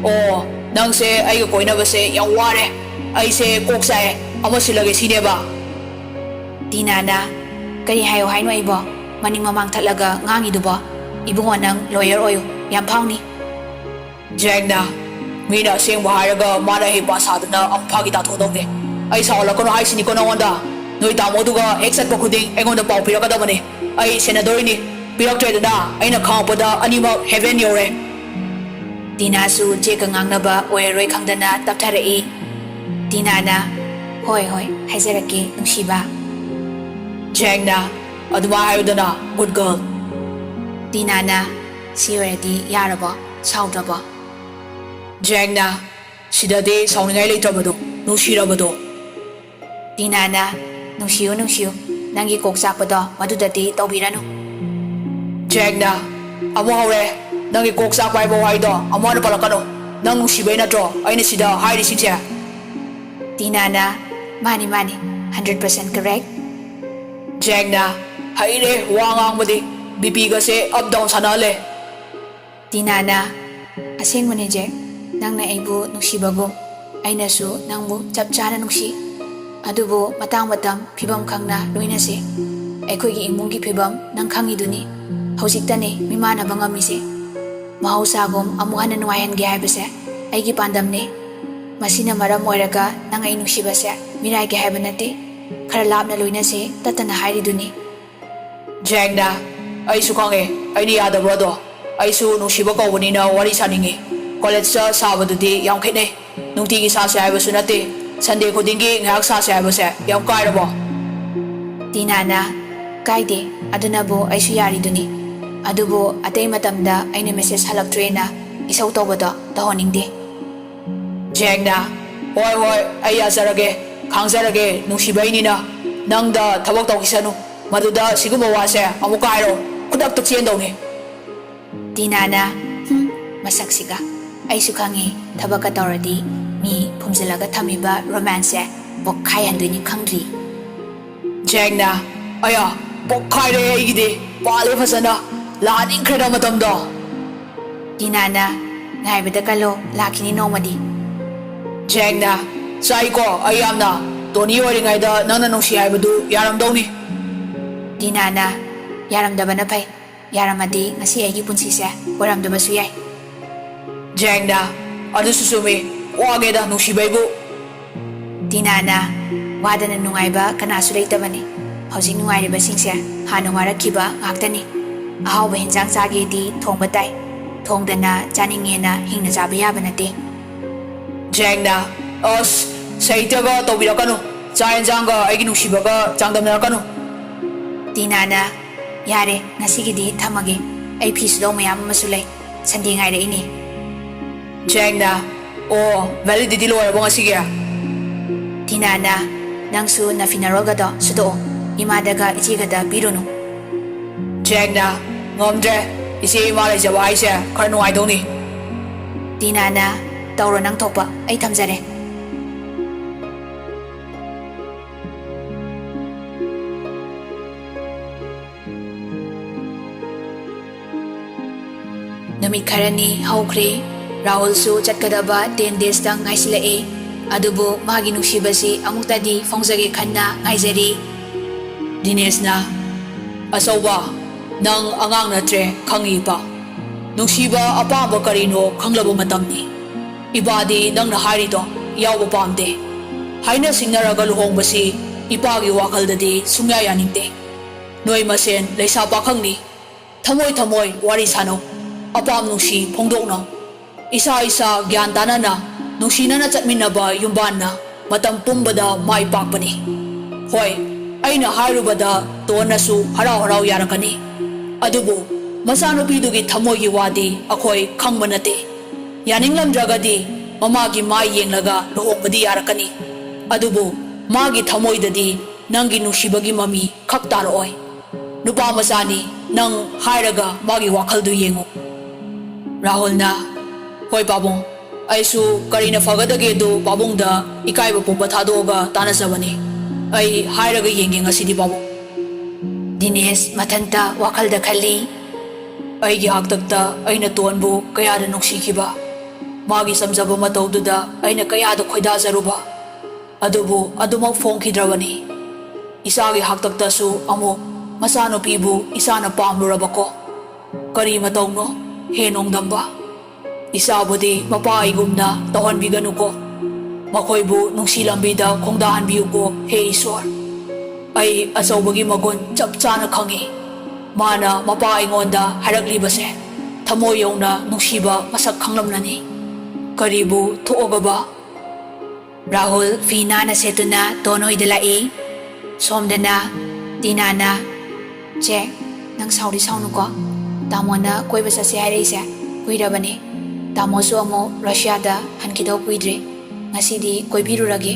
"ꯑꯣ, ꯅꯪꯁꯦ ꯑꯩꯒ ꯀꯣꯏꯅꯕꯁꯦ ꯌꯥꯝ ꯋꯥꯔꯦ꯫ ꯑꯩꯁꯦ ꯀꯣꯛ ꯆꯥꯛꯑꯦ꯫ ꯑꯃ ꯁꯤꯜꯂꯒꯦ ꯁꯤꯅꯦꯕ?" ꯇꯤꯅꯥꯅ, "ꯀꯔꯤ ꯍꯥꯏꯌꯣ ꯍꯥꯏꯅꯣ ꯑꯩꯕꯣ? ꯃꯅꯤꯡ ꯃꯃꯥꯡ ꯊꯠꯂꯒ ꯉꯥꯡꯉꯤꯗꯨꯕꯣ? ꯏꯕꯨꯡꯉꯣ, ꯅꯪ ꯂꯣꯌꯔ ꯑꯣꯏꯌꯨ, ꯌꯥꯝ ꯐꯥꯎꯅꯤ꯫" ꯖꯦꯛꯅ, "ꯃꯤꯅ ꯑꯁꯦꯡꯕ ꯍꯥꯏꯔꯒ ꯃꯥꯅ ꯍꯩꯄꯥ ꯁꯥꯗꯅ ꯑꯃꯨꯛ ꯐꯥꯒꯤ ꯇꯥꯊꯣꯛꯗꯧꯅꯦ꯫ ꯑꯩ ꯁꯥꯎꯍꯜꯂꯛꯀꯅꯨ ꯍꯥꯏꯁꯤꯅꯤꯀꯣ ꯅꯉꯣꯟꯗ꯫ ꯅꯣꯏ ꯇꯥꯃꯣꯗꯨꯒ ꯍꯦꯛ ꯆꯠꯄ ꯈꯨꯗꯤꯡ ꯑꯩꯉꯣꯟꯗ ꯄꯥꯎ ꯄꯤꯔꯛꯀꯗꯕꯅꯤ꯫ ꯑꯩ ꯁꯦꯟꯅꯗꯣꯔꯤꯅꯤ꯫ ꯄꯤꯔꯛꯇ꯭ꯔꯦꯗꯅ ꯑꯩꯅ ꯈꯪꯉꯛꯄꯗ ꯑꯅꯤꯃꯛ ꯍꯦꯚꯦꯟ ꯌꯧꯔꯦ꯫" ꯇꯤꯅꯥꯁꯨ ꯖꯦꯛꯀ ꯉꯥꯡꯅꯕ ꯑꯣꯏꯔꯔꯣꯏ ꯈꯪꯗꯅ ꯇꯞꯊꯔꯛꯏ꯫ ꯇꯤꯅꯥꯅ, "ꯍꯣꯏ, ꯍꯣꯏ, ꯍꯥꯏꯖꯔꯛꯀꯦ, ꯅꯨꯡꯁꯤꯕ꯫" ꯖꯦꯛꯅ, "ꯑꯗꯨꯃꯥꯏ ꯍꯥꯏꯌꯨꯗꯅ, ꯒꯨꯗ ꯒꯔꯜ꯫" ꯇꯤꯅꯥꯅ, "ꯁꯤ ꯑꯣꯏꯔꯗꯤ ꯌꯥꯔꯕꯣ? ꯁꯥꯎꯗ꯭ꯔꯕꯣ?" ꯖꯦꯛꯅ, "ꯁꯤꯗꯗꯤ ꯁꯥꯎꯅꯤꯡꯉꯥꯏ ꯂꯩꯇ꯭ꯔꯕꯗꯣ, ꯅꯨꯡꯁꯤꯔꯕꯗꯣ꯫" ꯇꯤꯅꯥꯅ, "ꯅꯨꯡꯁꯤꯌꯨ, ꯅꯨꯡꯁꯤꯌꯨ, ꯅꯪꯒꯤ ꯀꯣꯛ ꯆꯥꯛꯄꯗꯣ ꯃꯗꯨꯗꯗꯤ ꯇꯧꯕꯤꯔꯅꯨ꯫" ꯖꯦꯛꯅ, "ꯑꯃꯨꯛ ꯍꯧꯔꯦ, ꯅꯪꯒꯤ ꯀꯣꯛ ꯆꯥꯛꯄ ꯍꯥꯏꯕ ꯋꯥꯍꯩꯗꯣ ꯑꯃꯨꯛ ꯍꯟꯅ ꯄꯜꯂꯛꯀꯅꯨ꯫ ꯅꯪ ꯅꯨꯡꯁꯤꯕꯩ ꯅꯠꯇ꯭ꯔꯣ ꯑꯩꯅ ꯁꯤꯗ ꯍꯥꯏꯔꯤꯁꯤꯡꯁꯦ? ꯇꯤꯅꯥꯅ, "ꯃꯥꯅꯤ, ꯃꯥꯅꯤ, hundred percent correct." ꯖꯦꯡꯅ, "ꯍꯩꯔꯦ ꯋꯥ ꯉꯥꯡꯕꯗꯤ, ꯕꯤꯄꯤꯒꯁꯦ up down ꯁꯥꯟꯅꯍꯜꯂꯦ꯫" ꯇꯤꯅꯥꯅ, "ꯑꯁꯦꯡꯕꯅꯦ ꯖꯦꯛ, ꯅꯪꯅ ꯑꯩꯕꯨ ꯅꯨꯡꯁꯤꯕꯒꯨꯝ ꯑꯩꯅꯁꯨ ꯅꯪꯕꯨ ꯆꯞ ꯆꯥꯅ ꯅꯨꯡꯁꯤ꯫ ꯑꯗꯨꯕꯨ ꯃꯇꯥꯡ ꯃꯇꯝ ꯐꯤꯕꯝ ꯈꯪꯅ ꯂꯣꯏꯅꯁꯤ꯫ ꯑꯩꯈꯣꯏꯒꯤ ꯏꯃꯨꯡꯒꯤ ꯐꯤꯕꯝ ꯅꯪ ꯈꯪꯉꯤꯗꯨꯅꯤ꯫ ꯍꯧꯖꯤꯛꯇꯅꯦ ꯃꯤꯃꯥꯟꯅꯕ ꯉꯝꯃꯤꯁꯦ꯫ ꯃꯍꯧꯁꯥꯒꯨꯝ ꯑꯃꯨꯛ ꯍꯟꯅ ꯅꯨꯡꯉꯥꯏꯍꯟꯒꯦ ꯍꯥꯏꯕꯁꯦ ꯑꯩꯒꯤ ꯄꯥꯟꯗꯝꯅꯤ꯫ ꯃꯁꯤꯅ ꯃꯔꯝ ꯑꯣꯏꯔꯒ ꯅꯪ ꯑꯩ ꯅꯨꯡꯁꯤꯕꯁꯦ ꯃꯤꯔꯥꯏꯒꯦ ꯍꯥꯏꯕ ꯅꯠꯇꯦ꯫ ꯈꯔ ꯂꯥꯞꯅ ꯂꯣꯏꯅꯁꯤ ꯇꯠꯇꯅ ꯍꯥꯏꯔꯤꯗꯨꯅꯤ꯫" ꯖꯦꯡꯅ, "ꯑꯩꯁꯨ ꯈꯪꯉꯦ ꯑꯩꯅ ꯌꯥꯗꯕ꯭ꯔꯣ ꯑꯗꯣ꯫ ꯑꯩꯁꯨ ꯅꯨꯡꯁꯤꯕ ꯀꯧꯕꯅꯤꯅ ꯋꯥꯔꯤ ꯁꯥꯅꯤꯡꯉꯤ꯫ ꯀꯣꯂꯦꯖꯇ ꯁꯥꯕꯗꯨꯗꯤ ꯌꯥꯝ ꯈꯦꯠꯅꯩ꯫ ꯅꯨꯡꯇꯤꯒꯤ ꯁꯥꯁꯦ ꯍꯥꯏꯕꯁꯨ ꯅꯠꯇꯦ꯫ ꯁꯟꯗꯦ ꯈꯨꯗꯤꯡꯒꯤ ꯉꯥꯏꯍꯥꯛ ꯁꯥꯁꯦ ꯍꯥꯏꯕꯁꯦ ꯌꯥꯝ ꯀꯥꯏꯔꯕꯣ?" ꯇꯤꯅꯥꯅ, "ꯀꯥꯏꯗꯦ, ꯑꯗꯨꯅꯕꯨ ꯑꯩꯁꯨ ꯌꯥꯔꯤꯗꯨꯅꯤ꯫ ꯑꯗꯨꯕꯨ ꯑꯇꯩ ꯃꯇꯝꯗ ꯑꯩꯅ ꯃꯦꯁꯦꯖ ꯍꯜꯂꯛꯇ꯭ꯔꯦꯅ ꯏꯁꯧ ꯇꯧꯕꯗꯣ ꯇꯧꯍꯟꯅꯤꯡꯗꯦ꯫" ꯖꯦꯡꯅ, "ꯍꯣꯏ, ꯍꯣꯏ, ꯑꯩ ꯌꯥꯖꯔꯒꯦ, ꯈꯥꯡꯖꯔꯒꯦ, ꯅꯨꯡꯁꯤꯕꯩꯅꯤꯅ꯫ ꯅꯪꯗ ꯊꯕꯛ ꯇꯧꯈꯤꯁꯅꯨ꯫ ꯃꯗꯨꯗ ꯁꯤꯒꯨꯝꯕ ꯋꯥꯁꯦ ꯑꯃꯨꯛꯀ ꯍꯥꯏꯔꯣ, ꯈꯨꯗꯛꯇ ꯆꯦꯟꯗꯧꯅꯤ꯫" ꯇꯤꯅꯥꯅ, "ꯍꯨꯝ, ꯃꯁꯛꯁꯤꯒ꯫ ꯑꯩꯁꯨ ꯈꯪꯉꯤ, ꯊꯕꯛꯀ ꯇꯧꯔꯗꯤ ꯃꯤ ꯐꯨꯝꯖꯤꯜꯂꯒ ꯊꯝꯃꯤꯕ ꯔꯣꯃꯥꯟꯁꯁꯦ ꯄꯣꯛꯈꯥꯏꯍꯟꯗꯣꯏꯅꯤ ꯈꯪꯗ꯭ꯔꯤ꯫" ꯖꯦꯡꯅ, "ꯑꯌꯥ, ꯄꯣꯛꯈꯥꯏꯔꯦ ꯑꯩꯒꯤꯗꯤ꯫ ꯄꯥꯜꯂꯦ ꯐꯖꯅ꯫ ꯂꯥꯛꯅꯤꯡꯈ꯭ꯔꯦꯗ ꯃꯇꯝꯗꯣ꯫" ꯇꯤꯅꯥꯅ, "ꯉꯥꯏꯕꯗ ꯀꯜꯂꯣ, ꯂꯥꯛꯈꯤꯅꯤ ꯅꯣꯡꯃꯗꯤ꯫" ꯖꯦꯡꯅ, "ꯆꯥꯏꯀꯣ ꯑꯩ ꯌꯥꯝꯅ꯫ ꯇꯣꯅꯤ ꯑꯣꯏꯔꯤꯉꯩꯗ ꯅꯪꯅ ꯅꯨꯡꯁꯤ ꯍꯥꯏꯕꯗꯨ ꯌꯥꯔꯝꯗꯧꯅꯤ꯫" ꯇꯤꯅꯥꯅ, "ꯌꯥꯔꯝꯗꯕꯅ ꯐꯩ꯫ ꯌꯥꯔꯝꯃꯗꯤ ꯉꯁꯤ ꯑꯩꯒꯤ ꯄꯨꯟꯁꯤꯁꯦ ꯑꯣꯏꯔꯝꯗꯕꯁꯨ ꯌꯥꯏ꯫" ꯖꯦꯡꯅ, "ꯑꯗꯨꯁꯨ ꯆꯨꯝꯃꯤ꯫ ꯋꯥꯒꯦꯗ ꯅꯨꯡꯁꯤꯕꯩꯕꯨ꯫" ꯇꯤꯅꯥꯅ, "ꯋꯥꯗꯅ ꯅꯨꯡꯉꯥꯏꯕ ꯀꯅꯥꯁꯨ ꯂꯩꯇꯕꯅꯤ꯫ ꯍꯧꯖꯤꯛ ꯅꯨꯡꯉꯥꯏꯔꯤꯕꯁꯤꯡꯁꯦ ꯍꯥꯟꯅ ꯋꯥꯔꯛꯈꯤꯕ ꯉꯥꯛꯇꯅꯤ꯫ ꯑꯍꯥꯎꯕ ꯍꯦꯟꯖꯥꯡ ꯆꯥꯒꯦꯗꯤ ꯊꯣꯡꯕ ꯇꯥꯏ꯫ ꯊꯣꯡꯗꯅ ꯆꯥꯅꯤꯡꯉꯦꯅ ꯍꯤꯡꯅ ꯆꯥꯕ ꯌꯥꯕ ꯅꯠꯇꯦ꯫" ꯖꯦꯡꯅ, "ꯑꯁ, ꯁꯥꯍꯤꯇ꯭ꯌꯒ ꯇꯧꯕꯤꯔꯛꯀꯅꯨ꯫ ꯆꯥꯛ ꯍꯦꯟꯖꯥꯡꯒ ꯑꯩꯒꯤ ꯅꯨꯡꯁꯤꯕꯒ ꯆꯥꯡꯗꯝꯅꯔꯛꯀꯅꯨ꯫" ꯇꯤꯅꯥꯅ, "ꯌꯥꯔꯦ, ꯉꯁꯤꯒꯤꯗꯤ ꯊꯝꯃꯒꯦ꯫ ꯑꯩ ꯐꯤ ꯁꯨꯗꯧ ꯃꯌꯥꯝ ꯑꯃꯁꯨ ꯂꯩ꯫ ꯁꯟꯗꯦ ꯉꯥꯏꯔꯛꯏꯅꯦ꯫" ꯖꯦꯡꯅ, "ꯑꯣ, validity ꯂꯣꯏꯔꯕꯣ ꯉꯁꯤꯒꯤ?" ꯇꯤꯅꯥꯅ, "ꯅꯪꯁꯨ ꯅꯐꯤꯅꯔꯣꯜꯒꯗꯣ ꯁꯨꯗꯣꯛꯑꯣ꯫ ꯏꯃꯥꯗꯒ ꯏꯆꯦꯒꯗ ꯄꯤꯔꯨꯅꯨ꯫" ꯖꯦꯡꯅ, "ꯉꯝꯗ꯭ꯔꯦ꯫ ꯏꯆꯦ ꯏꯃꯥ ꯂꯩꯖꯕ ꯍꯥꯏꯁꯦ ꯈꯔ ꯅꯨꯡꯉꯥꯏꯗꯧꯅꯤ꯫ ꯇꯤꯅꯥꯅ, "ꯇꯧꯔꯣ ꯅꯪ ꯊꯣꯛꯄ, ꯑꯩ ꯊꯝꯖꯔꯦ"꯫ ꯅꯨꯃꯤꯠ ꯈꯔꯅꯤ ꯍꯧꯈ꯭ꯔꯦ꯫ ꯔꯥꯍꯨꯜꯁꯨ ꯆꯠꯀꯗꯕ ten days ꯇꯪ ꯉꯥꯏꯁꯤꯜꯂꯛꯑꯦ꯫ ꯑꯗꯨꯕꯨ ꯃꯥꯒꯤ ꯅꯨꯡꯁꯤꯕꯁꯤ ꯑꯃꯨꯛꯇꯗꯤ ꯐꯣꯡꯖꯒꯦ ꯈꯟꯅ ꯉꯥꯏꯖꯔꯤ꯫ ꯗꯤꯅꯦꯁꯅ, "ꯑꯆꯧꯕ, ꯅꯪ ꯑꯉꯥꯡ ꯅꯠꯇ꯭ꯔꯦ ꯈꯪꯉꯤ ꯏꯄꯥ꯫ ꯅꯨꯡꯁꯤꯕ ꯑꯄꯥꯝꯕ ꯀꯔꯤꯅꯣ ꯈꯪꯂꯕ ꯃꯇꯝꯅꯤ꯫ ꯏꯄꯥꯗꯤ ꯅꯪꯅ ꯍꯥꯏꯔꯤꯗꯣ ꯌꯥꯎꯕ ꯄꯥꯝꯗꯦ꯫ ꯍꯥꯏꯅ ꯁꯤꯡꯅꯔꯒ ꯂꯨꯍꯣꯡꯕꯁꯤ ꯏꯄꯥꯒꯤ ꯋꯥꯈꯜꯗꯗꯤ ꯁꯨꯡꯌꯥ ꯌꯥꯅꯤꯡꯗꯦ꯫ ꯅꯣꯏ ꯃꯁꯦꯟ ꯂꯩꯁꯥ ꯄꯥꯈꯪꯅꯤ꯫ ꯊꯃꯣꯏ ꯊꯃꯣꯏ ꯋꯥꯔꯤ ꯁꯥꯅꯧ꯫ ꯑꯄꯥꯝ ꯅꯨꯡꯁꯤ ꯐꯣꯡꯗꯣꯛꯅꯧ꯫ ꯏꯁꯥ ꯏꯁꯥ ꯒ꯭ꯌꯥꯟ ꯇꯥꯅꯅ ꯅꯨꯡꯁꯤꯅꯅ ꯆꯠꯃꯤꯟꯅꯕ ꯌꯨꯝꯕꯥꯟꯅ ꯃꯇꯝ ꯄꯨꯝꯕꯗ ꯃꯥꯏ ꯄꯥꯛꯄꯅꯤ꯫ ꯍꯣꯏ, ꯑꯩꯅ ꯍꯥꯏꯔꯨꯕꯗ ꯇꯣꯟꯅꯁꯨ ꯍꯔꯥꯎ ꯍꯔꯥꯎ ꯌꯥꯔꯛꯀꯅꯤ꯫ ꯑꯗꯨꯕꯨ ꯃꯆꯥꯅꯨꯄꯤꯗꯨꯒꯤ ꯊꯃꯣꯏꯒꯤ ꯋꯥꯗꯤ ꯑꯩꯈꯣꯏ ꯈꯪꯕ ꯅꯠꯇꯦ꯫ ꯌꯥꯅꯤꯡꯂꯝꯗ꯭ꯔꯒꯗꯤ ꯃꯃꯥꯒꯤ ꯃꯥꯏ ꯌꯦꯡꯂꯒ ꯂꯨꯍꯣꯡꯕꯗꯤ ꯌꯥꯔꯛꯀꯅꯤ꯫ ꯑꯗꯨꯕꯨ ꯃꯥꯒꯤ ꯊꯃꯣꯏꯗꯗꯤ ꯅꯪꯒꯤ ꯅꯨꯡꯁꯤꯕꯒꯤ ꯃꯃꯤ ꯈꯛ ꯇꯥꯔꯛꯑꯣꯏ꯫ ꯅꯨꯄꯥ ꯃꯆꯥꯅꯤ, ꯅꯪ ꯍꯥꯏꯔꯒ ꯃꯥꯒꯤ ꯋꯥꯈꯜꯗꯨ ꯌꯦꯡꯉꯨ"꯫ ꯔꯥꯍꯨꯜꯅ, "ꯍꯣꯏ ꯄꯥꯕꯨꯡ, ꯑꯩꯁꯨ ꯀꯔꯤꯅ ꯐꯒꯗꯒꯦꯗꯨ ꯄꯥꯕꯨꯡꯗ ꯏꯀꯥꯏꯕ ꯄꯨꯝꯕ ꯊꯥꯗꯣꯛꯑꯒ ꯇꯥꯟꯅꯖꯕꯅꯤ꯫ ꯑꯩ ꯍꯥꯏꯔꯒ ꯌꯦꯡꯒꯦ ꯉꯁꯤꯗꯤ ꯄꯥꯕꯨꯡ"꯫ ꯗꯤꯅꯦꯁ ꯃꯊꯟꯇ ꯋꯥꯈꯜꯗ ꯈꯜꯂꯤ꯫ "ꯑꯩꯒꯤ ꯍꯥꯛꯇꯛꯇ ꯑꯩꯅ ꯇꯣꯟꯕꯨ ꯀꯌꯥꯗ ꯅꯨꯡꯁꯤꯈꯤꯕ, ꯃꯥꯒꯤ ꯆꯝꯖꯕ ꯃꯇꯧꯗꯨꯗ ꯑꯩꯅ ꯀꯌꯥꯗ ꯈꯣꯏꯗꯥꯖꯔꯨꯕ, ꯑꯗꯨꯕꯨ ꯑꯗꯨꯃꯛ ꯐꯣꯡꯈꯤꯗ꯭ꯔꯕꯅꯤ꯫ ꯏꯆꯥꯒꯤ ꯍꯥꯛꯇꯛꯇꯁꯨ ꯑꯃꯨꯛ ꯃꯆꯥꯅꯨꯄꯤꯕꯨ ꯏꯆꯥꯅ ꯄꯥꯝꯂꯨꯔꯕꯀꯣ꯫ ꯀꯔꯤ ꯃꯇꯧꯅꯣ, ꯍꯦ ꯅꯣꯡꯗꯝꯕ? ꯏꯆꯥꯕꯨꯗꯤ ꯃꯄꯥ ꯑꯩꯒꯨꯝꯅ ꯇꯧꯍꯟꯕꯤꯒꯅꯨꯀꯣ꯫ ꯃꯈꯣꯏꯕꯨ ꯅꯨꯡꯁꯤ ꯂꯝꯕꯤꯗ ꯈꯣꯡꯗꯥꯍꯟꯕꯤꯌꯨꯀꯣ, ꯍꯦ ꯏꯁꯣꯔ꯫ ꯑꯩ ꯑꯆꯧꯕꯒꯤ ꯃꯒꯨꯟ ꯆꯞ ꯆꯥꯅ ꯈꯪꯏ꯫ ꯃꯥꯅ ꯃꯄꯥ ꯑꯩꯉꯣꯟꯗ ꯍꯥꯏꯔꯛꯂꯤꯕꯁꯦ ꯊꯃꯣꯏ ꯌꯧꯅ ꯅꯨꯡꯁꯤꯕ ꯃꯁꯛ ꯈꯪꯂꯝꯂꯅꯤ꯫ ꯀꯔꯤꯕꯨ ꯊꯣꯛꯑꯒꯕ?" ꯔꯥꯍꯨꯜ ꯐꯤ ꯅꯥꯟꯅ ꯁꯦꯠꯇꯨꯅ ꯇꯣꯟ ꯍꯣꯏꯗ ꯂꯥꯛꯏ꯫ ꯁꯣꯝꯗꯅ ꯇꯤꯅꯥꯅ, "ꯖꯦꯛ, ꯅꯪ ꯁꯥꯎꯗꯤ ꯁꯥꯎꯅꯨꯀꯣ꯫ ꯇꯥꯃꯣꯅ ꯀꯣꯏꯕ ꯆꯠꯁꯦ ꯍꯥꯏꯔꯛꯏꯁꯦ ꯀꯨꯏꯔꯕꯅꯤ꯫ ꯇꯥꯃꯣꯁꯨ ꯑꯃꯨꯛ ꯔꯁꯤꯌꯥꯗ ꯍꯟꯈꯤꯗꯧ ꯀꯨꯏꯗ꯭ꯔꯦ꯫ ꯉꯁꯤꯗꯤ ꯀꯣꯏꯕꯤꯔꯨꯔꯒꯦ"꯫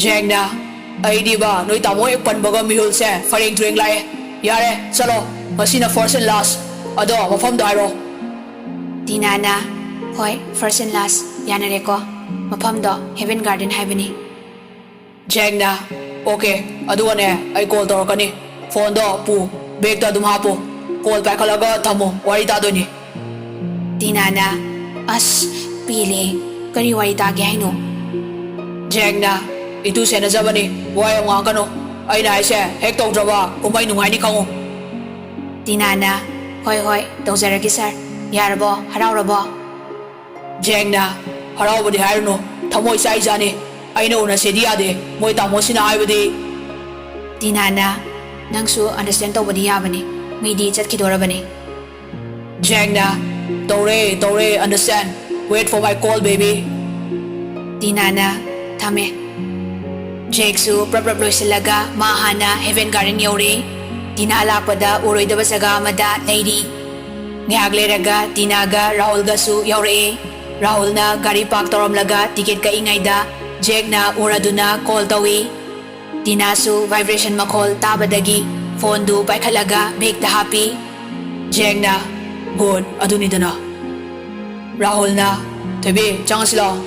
ꯖꯦꯛꯅ, "ꯑꯩꯗꯤꯕ ꯅꯣꯏ ꯇꯥꯃꯣ ꯍꯦꯛ ꯄꯟꯕꯒ ꯃꯤꯍꯨꯜꯁꯦ ꯐꯔꯦꯡ ꯇꯨꯔꯦꯡ ꯂꯥꯛꯑꯦ꯫ ꯌꯥꯔꯦ, ꯆꯠꯂꯣ꯫ ꯉꯁꯤꯅ first and last꯫ ꯑꯗꯣ ꯃꯐꯝꯗꯣ ꯍꯥꯏꯔꯣ꯫ ꯇꯤꯅꯥꯅ, "ꯍꯣꯏ, first and last, ꯌꯥꯅꯔꯦꯀꯣ? ꯃꯐꯝꯗꯣ Heaven Garden ꯍꯥꯏꯕꯅꯤ꯫" ꯖꯦꯛꯅ, "ꯑꯣꯀꯦ, ꯑꯗꯨꯒꯅꯦ, ꯑꯩ ꯀꯣꯜ ꯇꯧꯔꯛꯀꯅꯤ꯫ ꯐꯣꯟꯗꯣ ꯄꯨ, ꯕꯦꯒꯇ ꯑꯗꯨꯝ ꯍꯥꯞꯄꯨ꯫ ꯀꯣꯜ ꯄꯥꯏꯈꯠꯂꯒ ꯊꯝꯃꯨ, ꯋꯥꯔꯤ ꯇꯥꯗꯣꯏꯅꯤ꯫" ꯇꯤꯅꯥꯅ, "ꯑꯁ, ꯄꯦꯜꯂꯦ꯫ ꯀꯔꯤ ꯋꯥꯔꯤ ꯇꯥꯒꯦ ꯍꯥꯏꯅꯣ?" ꯖꯦꯛꯅ, "ꯏꯇꯨ ꯁꯦꯟꯅꯖꯕꯅꯤ, ꯋꯥ ꯌꯥꯝ ꯉꯥꯡꯉꯛꯀꯅꯨ꯫ ꯑꯩꯅ ꯍꯥꯏꯁꯦ ꯍꯦꯛ ꯇꯧꯗ꯭ꯔꯕ ꯀꯨꯝꯍꯩ ꯅꯨꯡꯉꯥꯏꯅꯤ ꯈꯪꯉꯨ꯫" ꯇꯤꯅꯥꯅ, "ꯍꯣꯏ, ꯍꯣꯏ, ꯇꯧꯖꯔꯒꯦ ꯁꯥꯔ꯫ ꯌꯥꯔꯕꯣ? ꯍꯔꯥꯎꯔꯕꯣ?" ꯖꯦꯛꯅ, "ꯍꯔꯥꯎꯕꯗꯤ ꯍꯥꯏꯔꯨꯅꯨ, ꯊꯃꯣꯏ ꯆꯥꯛꯏ ꯆꯥꯅꯤ꯫ ꯑꯩꯅ ꯎꯅꯁꯦꯗꯤ ꯌꯥꯗꯦ, ꯃꯣꯏ ꯇꯥꯃꯣꯁꯤꯅ ꯍꯥꯏꯕꯗꯤ꯫" ꯇꯤꯅꯥꯅ, "ꯅꯪꯁꯨ understand ꯇꯧꯕꯗꯤ ꯌꯥꯕꯅꯤ, ꯃꯤꯗꯤ ꯆꯠꯈꯤꯗꯣꯔꯕꯅꯤ꯫" ꯖꯦꯛꯅ, "ꯇꯧꯔꯦ, ꯇꯧꯔꯦ, understand. Wait for my call, baby." ꯇꯤꯅꯥꯅ, "ꯊꯝꯃꯦ꯫" ꯖꯦꯛꯁꯨ ꯄ꯭ꯔꯞ ꯄ꯭ꯔꯞ ꯂꯣꯏꯁꯤꯜꯂꯒ ꯃꯥ ꯍꯥꯟꯅ Heaven Garden ꯌꯧꯔꯦ꯫ ꯇꯤꯅꯥ ꯂꯥꯛꯄꯗ ꯎꯔꯣꯏꯗꯕ ꯖꯒꯥ ꯑꯃꯗ ꯂꯩꯔꯤ꯫ ꯉꯥꯏꯍꯥꯛ ꯂꯩꯔꯒ ꯇꯤꯅꯥꯒ ꯔꯥꯍꯨꯜꯒꯁꯨ ꯌꯧꯔꯛꯑꯦ꯫ ꯔꯥꯍꯨꯜꯅ ꯒꯥꯔꯤ ꯄꯥꯔꯛ ꯇꯧꯔꯝꯂꯒ ꯇꯤꯀꯦꯠ ꯀꯛꯏꯉꯩꯗ ꯖꯦꯛꯅ ꯎꯔꯗꯨꯅ ꯀꯣꯜ ꯇꯧꯏ꯫ ꯇꯤꯅꯥꯁꯨ vibration ꯃꯈꯣꯜ ꯇꯥꯕꯗꯒꯤ ꯐꯣꯟꯗꯨ ꯄꯥꯏꯈꯠꯂꯒ ꯕꯦꯒꯇ ꯍꯥꯞꯄꯤ꯫ ꯖꯦꯛꯅ, "Good, ꯑꯗꯨꯅꯤꯗꯅ꯫" ꯔꯥꯍꯨꯜꯅ, "ꯊꯣꯏꯕꯤ, ꯆꯪꯉꯁꯤ ꯂꯥꯛꯑꯣ꯫"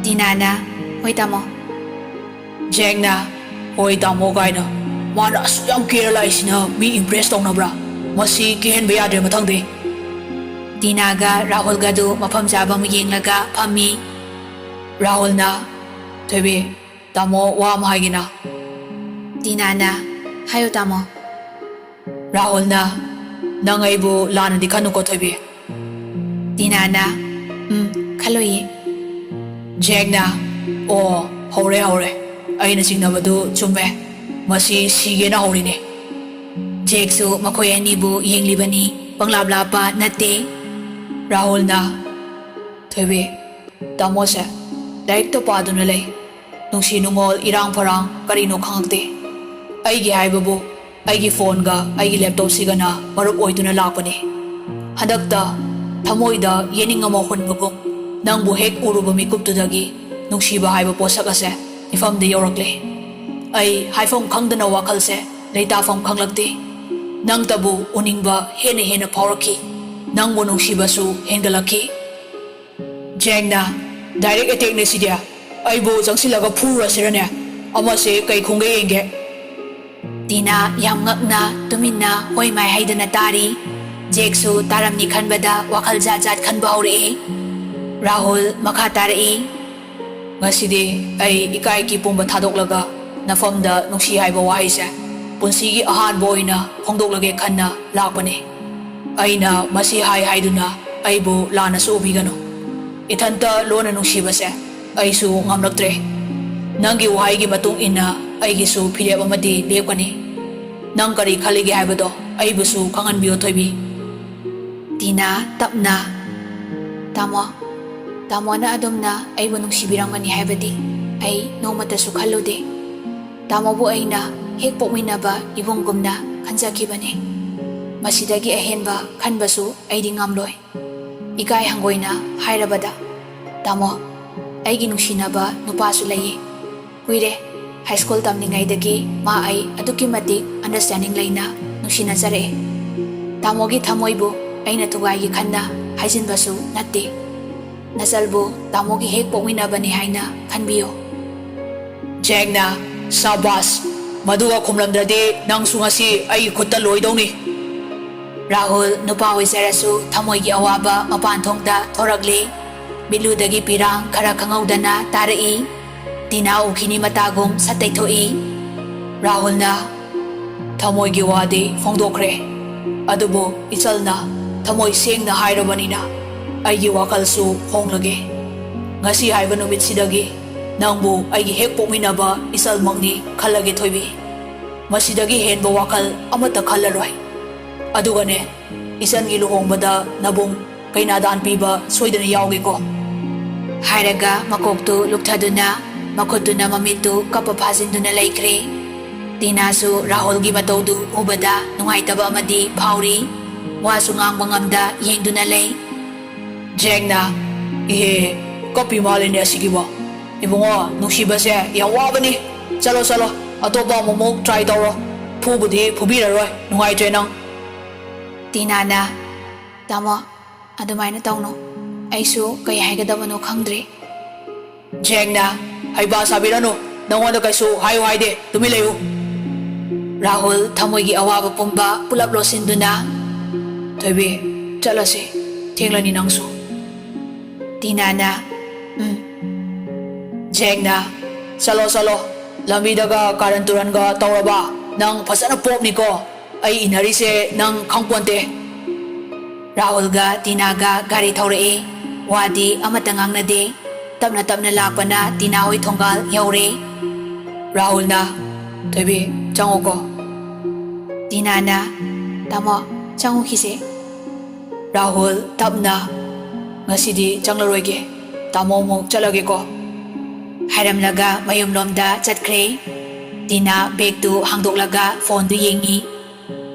ꯇꯤꯅꯥꯅ, "ꯍꯣꯏ ꯇꯥꯃꯣ꯫" ꯖꯦꯛꯅ, "ꯍꯣꯏ ꯇꯥꯃꯣ ꯀꯥꯏꯅ꯫ ꯃꯥꯅ ꯑꯁꯨꯛ ꯌꯥꯝ ꯀꯦꯔ ꯂꯥꯛꯏꯁꯤꯅ ꯃꯤ impress ꯇꯧꯅꯕ꯭ꯔꯥ? ꯃꯁꯤ ꯀꯦꯍꯟꯕ ꯌꯥꯗ꯭ꯔꯦ ꯃꯊꯪꯗꯤ꯫" ꯇꯤꯅꯥꯒ ꯔꯥꯍꯨꯜꯒꯗꯨ ꯃꯐꯝ ꯆꯥꯕ ꯑꯃ ꯌꯦꯡꯂꯒ ꯐꯝꯃꯤ꯫ ꯔꯥꯍꯨꯜꯅ, "ꯊꯣꯏꯕꯤ, ꯇꯥꯃꯣ ꯋꯥ ꯑꯃ ꯍꯥꯏꯒꯦꯅ꯫" ꯇꯤꯅꯥꯅ, "ꯍꯥꯏꯌꯨ ꯇꯥꯃꯣ꯫" ꯔꯥꯍꯨꯜꯅ, "ꯅꯪ ꯑꯩꯕꯨ ꯂꯥꯟꯅꯗꯤ ꯈꯟꯅꯨꯀꯣ ꯊꯣꯏꯕꯤ꯫" ꯇꯤꯅꯥꯅ, "ꯎꯝ, ꯈꯜꯂꯣꯏꯌꯦ꯫" ꯖꯦꯛꯅ, "ꯑꯣ, ꯍꯧꯔꯦ, ꯍꯧꯔꯦ꯫ ꯑꯩꯅ ꯆꯤꯡꯅꯕꯗꯨ ꯆꯨꯝꯃꯦ꯫ ꯃꯁꯤ ꯁꯤꯒꯦꯅ ꯍꯧꯔꯤꯅꯦ꯫" ꯖꯦꯛꯁꯨ ꯃꯈꯣꯏ ꯑꯅꯤꯕꯨ ꯌꯦꯡꯂꯤꯕꯅꯤ, ꯄꯪꯂꯥꯞ ꯂꯥꯞꯄ ꯅꯠꯇꯦ꯫ ꯔꯥꯍꯨꯜꯅ, "ꯊꯣꯏꯕꯤ, ꯇꯥꯃꯣꯁꯦ ꯂꯥꯏꯔꯤꯛꯇ ꯄꯥꯗꯨꯅ ꯂꯩ꯫ ꯅꯨꯡꯁꯤ ꯅꯨꯡꯉꯣꯜ, ꯏꯔꯥꯡ ꯐꯔꯥꯡ ꯀꯔꯤꯅꯣ ꯈꯪꯉꯛꯇꯦ꯫ ꯑꯩꯒꯤ ꯍꯥꯏꯕꯕꯨ ꯑꯩꯒꯤ ꯐꯣꯟꯒ ꯑꯩꯒꯤ ꯂꯦꯞꯇꯣꯞꯁꯤꯒꯅ ꯃꯔꯨꯞ ꯑꯣꯏꯗꯨꯅ ꯂꯥꯛꯄꯅꯤ꯫ ꯍꯟꯗꯛꯇ ꯊꯃꯣꯏꯗ ꯌꯦꯅꯤꯡ ꯑꯃ ꯍꯨꯟꯕꯒꯨꯝ ꯅꯪꯕꯨ ꯍꯦꯛ ꯎꯔꯨꯕ ꯃꯤꯀꯨꯞꯇꯨꯗꯒꯤ ꯅꯨꯡꯁꯤꯕ ꯍꯥꯏꯕ ꯄꯣꯠꯁꯛ ꯑꯁꯦ ꯏꯐꯝꯗ ꯌꯧꯔꯛꯂꯦ꯫ ꯑꯩ ꯍꯥꯏꯐꯝ ꯈꯪꯗꯅ ꯋꯥꯈꯜꯁꯦ ꯂꯩꯇꯥꯐꯝ ꯈꯪꯂꯛꯇꯦ꯫ ꯅꯪꯇꯕꯨ ꯎꯅꯤꯡꯕ ꯍꯦꯟꯅ ꯍꯦꯟꯅ ꯐꯥꯎꯔꯛꯈꯤ꯫ ꯅꯪꯕꯨ ꯅꯨꯡꯁꯤꯕꯁꯨ ꯍꯦꯟꯒꯠꯂꯛꯈꯤ꯫ ꯖꯦꯡꯅ, "ꯗꯥꯏꯔꯦꯛ ꯑꯦꯇꯦꯛꯅꯦ ꯁꯤꯗꯤ꯫ ꯑꯩꯕꯨ ꯆꯪꯁꯤꯜꯂꯒ ꯐꯨꯔꯨꯔꯁꯤꯔꯅꯦ? ꯑꯃꯁꯦ ꯀꯩ ꯈꯣꯡꯒꯦ ꯌꯦꯡꯒꯦ꯫" ꯇꯤꯅꯥ ꯌꯥꯝ ꯉꯛꯅ ꯇꯨꯃꯤꯟꯅ ꯍꯣꯏ ꯃꯥꯏ ꯍꯥꯏꯗꯅ ꯇꯥꯔꯤ꯫ ꯖꯦꯛꯁꯨ ꯇꯥꯔꯝꯅꯤ ꯈꯟꯕꯗ ꯋꯥꯈꯜ ꯖꯥꯠ ꯖꯥꯠ ꯈꯟꯕ ꯍꯧꯔꯛꯏ꯫ ꯔꯥꯍꯨꯜ ꯃꯈꯥ ꯇꯥꯔꯛꯏ꯫ "ꯉꯁꯤꯗꯤ ꯑꯩ ꯏꯀꯥꯏ ꯀꯤ ꯄꯨꯝꯕ ꯊꯥꯗꯣꯛꯂꯒ ꯅꯐꯝꯗ ꯅꯨꯡꯁꯤ ꯍꯥꯏꯕ ꯋꯥꯍꯩꯁꯦ ꯄꯨꯟꯁꯤꯒꯤ ꯑꯍꯥꯟꯕ ꯑꯣꯏꯅ ꯐꯣꯡꯗꯣꯛꯂꯒꯦ ꯈꯟꯅ ꯂꯥꯛꯄꯅꯤ꯫ ꯑꯩꯅ ꯃꯁꯤ ꯍꯥꯏ ꯍꯥꯏꯗꯨꯅ ꯑꯩꯕꯨ ꯂꯥꯟꯅꯁꯨ ꯎꯕꯤꯒꯅꯨ꯫ ꯏꯊꯟꯇ ꯂꯣꯟꯅ ꯅꯨꯡꯁꯤꯕꯁꯦ ꯑꯩꯁꯨ ꯉꯝꯂꯛꯇ꯭ꯔꯦ꯫ ꯅꯪꯒꯤ ꯋꯥꯍꯩꯒꯤ ꯃꯇꯨꯡ ꯏꯟꯅ ꯑꯩꯒꯤꯁꯨ ꯐꯤꯔꯦꯞ ꯑꯃꯗꯤ ꯂꯦꯞꯀꯅꯤ꯫ ꯅꯪ ꯀꯔꯤ ꯈꯜꯂꯤꯒꯦ ꯍꯥꯏꯕꯗꯣ ꯑꯩꯕꯨꯁꯨ ꯈꯪꯍꯟꯕꯤꯌꯨ, ꯊꯣꯏꯕꯤ꯫" ꯇꯤꯅꯥ ꯇꯞꯅ, "ꯇꯥꯃꯣ, ꯇꯥꯃꯣꯅ ꯑꯗꯨꯝꯅ ꯑꯩꯕꯨ ꯅꯨꯡꯁꯤꯕꯤꯔꯝꯒꯅꯤ ꯍꯥꯏꯕꯗꯤ ꯑꯩ ꯅꯣꯡꯃꯇꯁꯨ ꯈꯜꯂꯨꯗꯦ꯫ ꯇꯥꯃꯣꯕꯨ ꯑꯩꯅ ꯍꯦꯛ ꯄꯣꯛꯃꯤꯟꯅꯕ ꯏꯕꯨꯡꯒꯨꯝꯅ ꯈꯟꯖꯈꯤꯕꯅꯤ꯫ ꯃꯁꯤꯗꯒꯤ ꯑꯍꯦꯟꯕ ꯈꯟꯕꯁꯨ ꯑꯩꯗꯤ ꯉꯝꯂꯣꯏ꯫ ꯏꯀꯥꯏ ꯍꯪꯒꯣꯏꯅ ꯍꯥꯏꯔꯕꯗ, ꯇꯥꯃꯣ, ꯑꯩꯒꯤ ꯅꯨꯡꯁꯤꯅꯕ ꯅꯨꯄꯥꯁꯨ ꯂꯩꯌꯦ꯫ ꯀꯨꯏꯔꯦ, ꯍꯥꯏ ꯁ꯭ꯀꯨꯜ ꯇꯝꯂꯤꯉꯩꯗꯒꯤ ꯃꯥ ꯑꯩ ꯑꯗꯨꯛꯀꯤ ꯃꯇꯤꯛ ꯑꯟꯗꯔꯁ꯭ꯇꯦꯟꯗꯤꯡ ꯂꯩꯅ ꯅꯨꯡꯁꯤꯅꯖꯔꯛꯑꯦ꯫ ꯇꯥꯃꯣꯒꯤ ꯊꯃꯣꯏꯕꯨ ꯑꯩꯅ ꯊꯨꯒꯥꯏꯒꯦ ꯈꯟꯅ ꯍꯥꯏꯖꯤꯟꯕꯁꯨ ꯅꯠꯇꯦ꯫ ꯅꯆꯜꯕꯨ ꯇꯥꯃꯣꯒꯤ ꯍꯦꯛ ꯄꯣꯛꯃꯤꯟꯅꯕꯅꯤ ꯍꯥꯏꯅ ꯈꯟꯕꯤꯌꯨ꯫" ꯖꯦꯛꯅ, "ꯁꯥꯕꯥꯁ! ꯃꯗꯨꯒ ꯈꯨꯝꯂꯝꯗ꯭ꯔꯗꯤ ꯅꯪꯁꯨ ꯉꯁꯤ ꯑꯩꯒꯤ ꯈꯨꯠꯇ ꯂꯣꯏꯗꯧꯅꯤ꯫" ꯔꯥꯍꯨꯜ ꯅꯨꯄꯥ ꯑꯣꯏꯖꯔꯁꯨ ꯊꯃꯣꯏꯒꯤ ꯑꯋꯥꯕ ꯃꯄꯥꯟ ꯊꯣꯡꯗ ꯊꯣꯔꯛꯂꯤ꯫ ꯃꯤꯠꯂꯨꯗꯒꯤ ꯄꯤꯔꯥꯡ ꯈꯔ ꯈꯪꯍꯧꯗꯅ ꯇꯥꯔꯛꯏ꯫ ꯇꯤꯅꯥ ꯎꯈꯤꯅꯤ ꯃꯇꯥꯒꯨꯝ ꯁꯠ ꯇꯩꯊꯣꯛꯏ꯫ ꯔꯥꯍꯨꯜꯅ, "ꯊꯃꯣꯏꯒꯤ ꯋꯥꯗꯤ ꯐꯣꯡꯗꯣꯛꯈ꯭ꯔꯦ, ꯑꯗꯨꯕꯨ ꯏꯆꯜꯅ ꯊꯃꯣꯏ ꯁꯦꯡꯅ ꯍꯥꯏꯔꯕꯅꯤꯅ ꯑꯩꯒꯤ ꯋꯥꯈꯜꯁꯨ ꯍꯣꯡꯂꯒꯦ꯫ ꯉꯁꯤ ꯍꯥꯏꯕ ꯅꯨꯃꯤꯠꯁꯤꯗꯒꯤ ꯅꯪꯕꯨ ꯑꯩꯒꯤ ꯍꯦꯛ ꯄꯣꯛꯃꯤꯟꯅꯕ ꯏꯆꯜꯃꯛꯅꯤ ꯈꯜꯂꯒꯦ, ꯊꯣꯏꯕꯤ꯫ ꯃꯁꯤꯗꯒꯤ ꯍꯦꯟꯕ ꯋꯥꯈꯜ ꯑꯃꯠꯇ ꯈꯜꯂꯔꯣꯏ꯫ ꯑꯗꯨꯒꯅꯦ, ꯏꯆꯟꯒꯤ ꯂꯨꯍꯣꯡꯕꯗ ꯅꯕꯨꯡ ꯀꯩꯅꯥꯗꯥꯟ ꯄꯤꯕ ꯁꯣꯏꯗꯅ ꯌꯥꯎꯒꯦꯀꯣ꯫" ꯍꯥꯏꯔꯒ ꯃꯀꯣꯛꯇꯨ ꯂꯨꯞꯊꯗꯨꯅ, ꯃꯈꯨꯠꯇꯨꯅ ꯃꯃꯤꯠꯇꯨ ꯀꯞꯄ ꯐꯥꯖꯤꯟꯗꯨꯅ ꯂꯩꯈ꯭ꯔꯦ꯫ ꯇꯤꯅꯥꯁꯨ ꯔꯥꯍꯨꯜꯒꯤ ꯃꯇꯧꯗꯨ ꯎꯕꯗ ꯅꯨꯡꯉꯥꯏꯇꯕ ꯑꯃꯗꯤ ꯐꯥꯎꯔꯤ꯫ ꯋꯥꯁꯨ ꯉꯥꯡꯕ ꯉꯝꯗ ꯌꯦꯡꯗꯨꯅ ꯂꯩ꯫ ꯖꯦꯛꯅ, "ꯏꯍꯦ, ꯀꯞꯄꯤ ꯃꯥꯜꯂꯤꯅꯦ ꯑꯁꯤꯒꯤꯕꯣ꯫ ꯏꯕꯨꯡꯉꯣ, ꯅꯨꯡꯁꯤꯕꯁꯦ ꯌꯥꯝ ꯋꯥꯕꯅꯤ꯫ ꯆꯠꯂꯣ, ꯆꯠꯂꯣ, ꯑꯇꯣꯞꯄ ꯑꯃꯨꯛꯃꯨꯛ ꯇ꯭ꯔꯥꯏ ꯇꯧꯔꯣ꯫ ꯐꯨꯕꯨꯗꯤ ꯐꯨꯕꯤꯔꯔꯣꯏ, ꯅꯨꯡꯉꯥꯏꯇ꯭ꯔꯦ ꯅꯪ꯫ ꯇꯤꯅꯥꯅ, "ꯇꯥꯃꯣ, ꯑꯗꯨꯃꯥꯏꯅ ꯇꯧꯅꯨ꯫ ꯑꯩꯁꯨ ꯀꯩ ꯍꯥꯏꯒꯗꯕꯅꯣ ꯈꯪꯗ꯭ꯔꯦ꯫" ꯖꯦꯡꯅ, "ꯍꯩꯄꯥ ꯁꯥꯕꯤꯔꯅꯨ, ꯅꯪꯉꯣꯟꯗ ꯀꯩꯁꯨ ꯍꯥꯏꯌꯨ ꯍꯥꯏꯗꯦ, ꯇꯨꯃꯤꯟ ꯂꯩꯌꯨ꯫" ꯔꯥꯍꯨꯜ ꯊꯃꯣꯏꯒꯤ ꯑꯋꯥꯕ ꯄꯨꯝꯕ ꯄꯨꯂꯞ ꯂꯣꯠꯁꯤꯟꯗꯨꯅ, "ꯊꯣꯏꯕꯤ, ꯆꯠꯂꯁꯤ, ꯊꯦꯡꯂꯅꯤ ꯅꯪꯁꯨ꯫" ꯇꯤꯅꯥꯅ, "ꯎꯝ꯫" ꯖꯦꯡꯅ, "ꯆꯠꯂꯣ, ꯆꯠꯂꯣ, ꯂꯝꯕꯤꯗꯒ ꯀꯥꯔꯟ ꯇꯨꯔꯟꯒ ꯇꯧꯔꯕ ꯅꯪ ꯐꯖꯅ ꯄꯣꯞꯅꯤꯀꯣ꯫ ꯑꯩ ꯏꯟꯅꯔꯤꯁꯦ ꯅꯪ ꯈꯪꯄꯣꯟꯇꯦ꯫" ꯔꯥꯍꯨꯜꯒ ꯇꯤꯅꯥꯒ ꯒꯥꯔꯤ ꯊꯧꯔꯛꯏ꯫ ꯋꯥꯗꯤ ꯑꯃꯠꯇ ꯉꯥꯡꯅꯗꯦ꯫ ꯇꯞꯅ ꯇꯞꯅ ꯂꯥꯛꯄꯅ ꯇꯤꯅꯥ ꯍꯣꯏ ꯊꯣꯡꯒꯥꯜ ꯌꯧꯔꯦ꯫ ꯔꯥꯍꯨꯜꯅ, "ꯊꯣꯏꯕꯤ, ꯆꯪꯉꯣꯀꯣ꯫" ꯇꯤꯅꯥꯅ, "ꯇꯥꯃꯣ, ꯆꯪꯉꯨꯈꯤꯁꯦ꯫" ꯔꯥꯍꯨꯜ ꯇꯞꯅ, "ꯉꯁꯤꯗꯤ ꯆꯪꯂꯔꯣꯏꯒꯦ, ꯇꯥꯃꯣ ꯑꯃꯨꯛ ꯆꯠꯂꯒꯦꯀꯣ꯫" ꯍꯥꯏꯔꯝꯂꯒ ꯃꯌꯨꯝꯂꯣꯝꯗ ꯆꯠꯈ꯭ꯔꯦ꯫ ꯇꯤꯅꯥ ꯕꯦꯒꯇꯨ ꯍꯥꯡꯗꯣꯛꯂꯒ ꯐꯣꯟꯗꯨ ꯌꯦꯡꯉꯤ꯫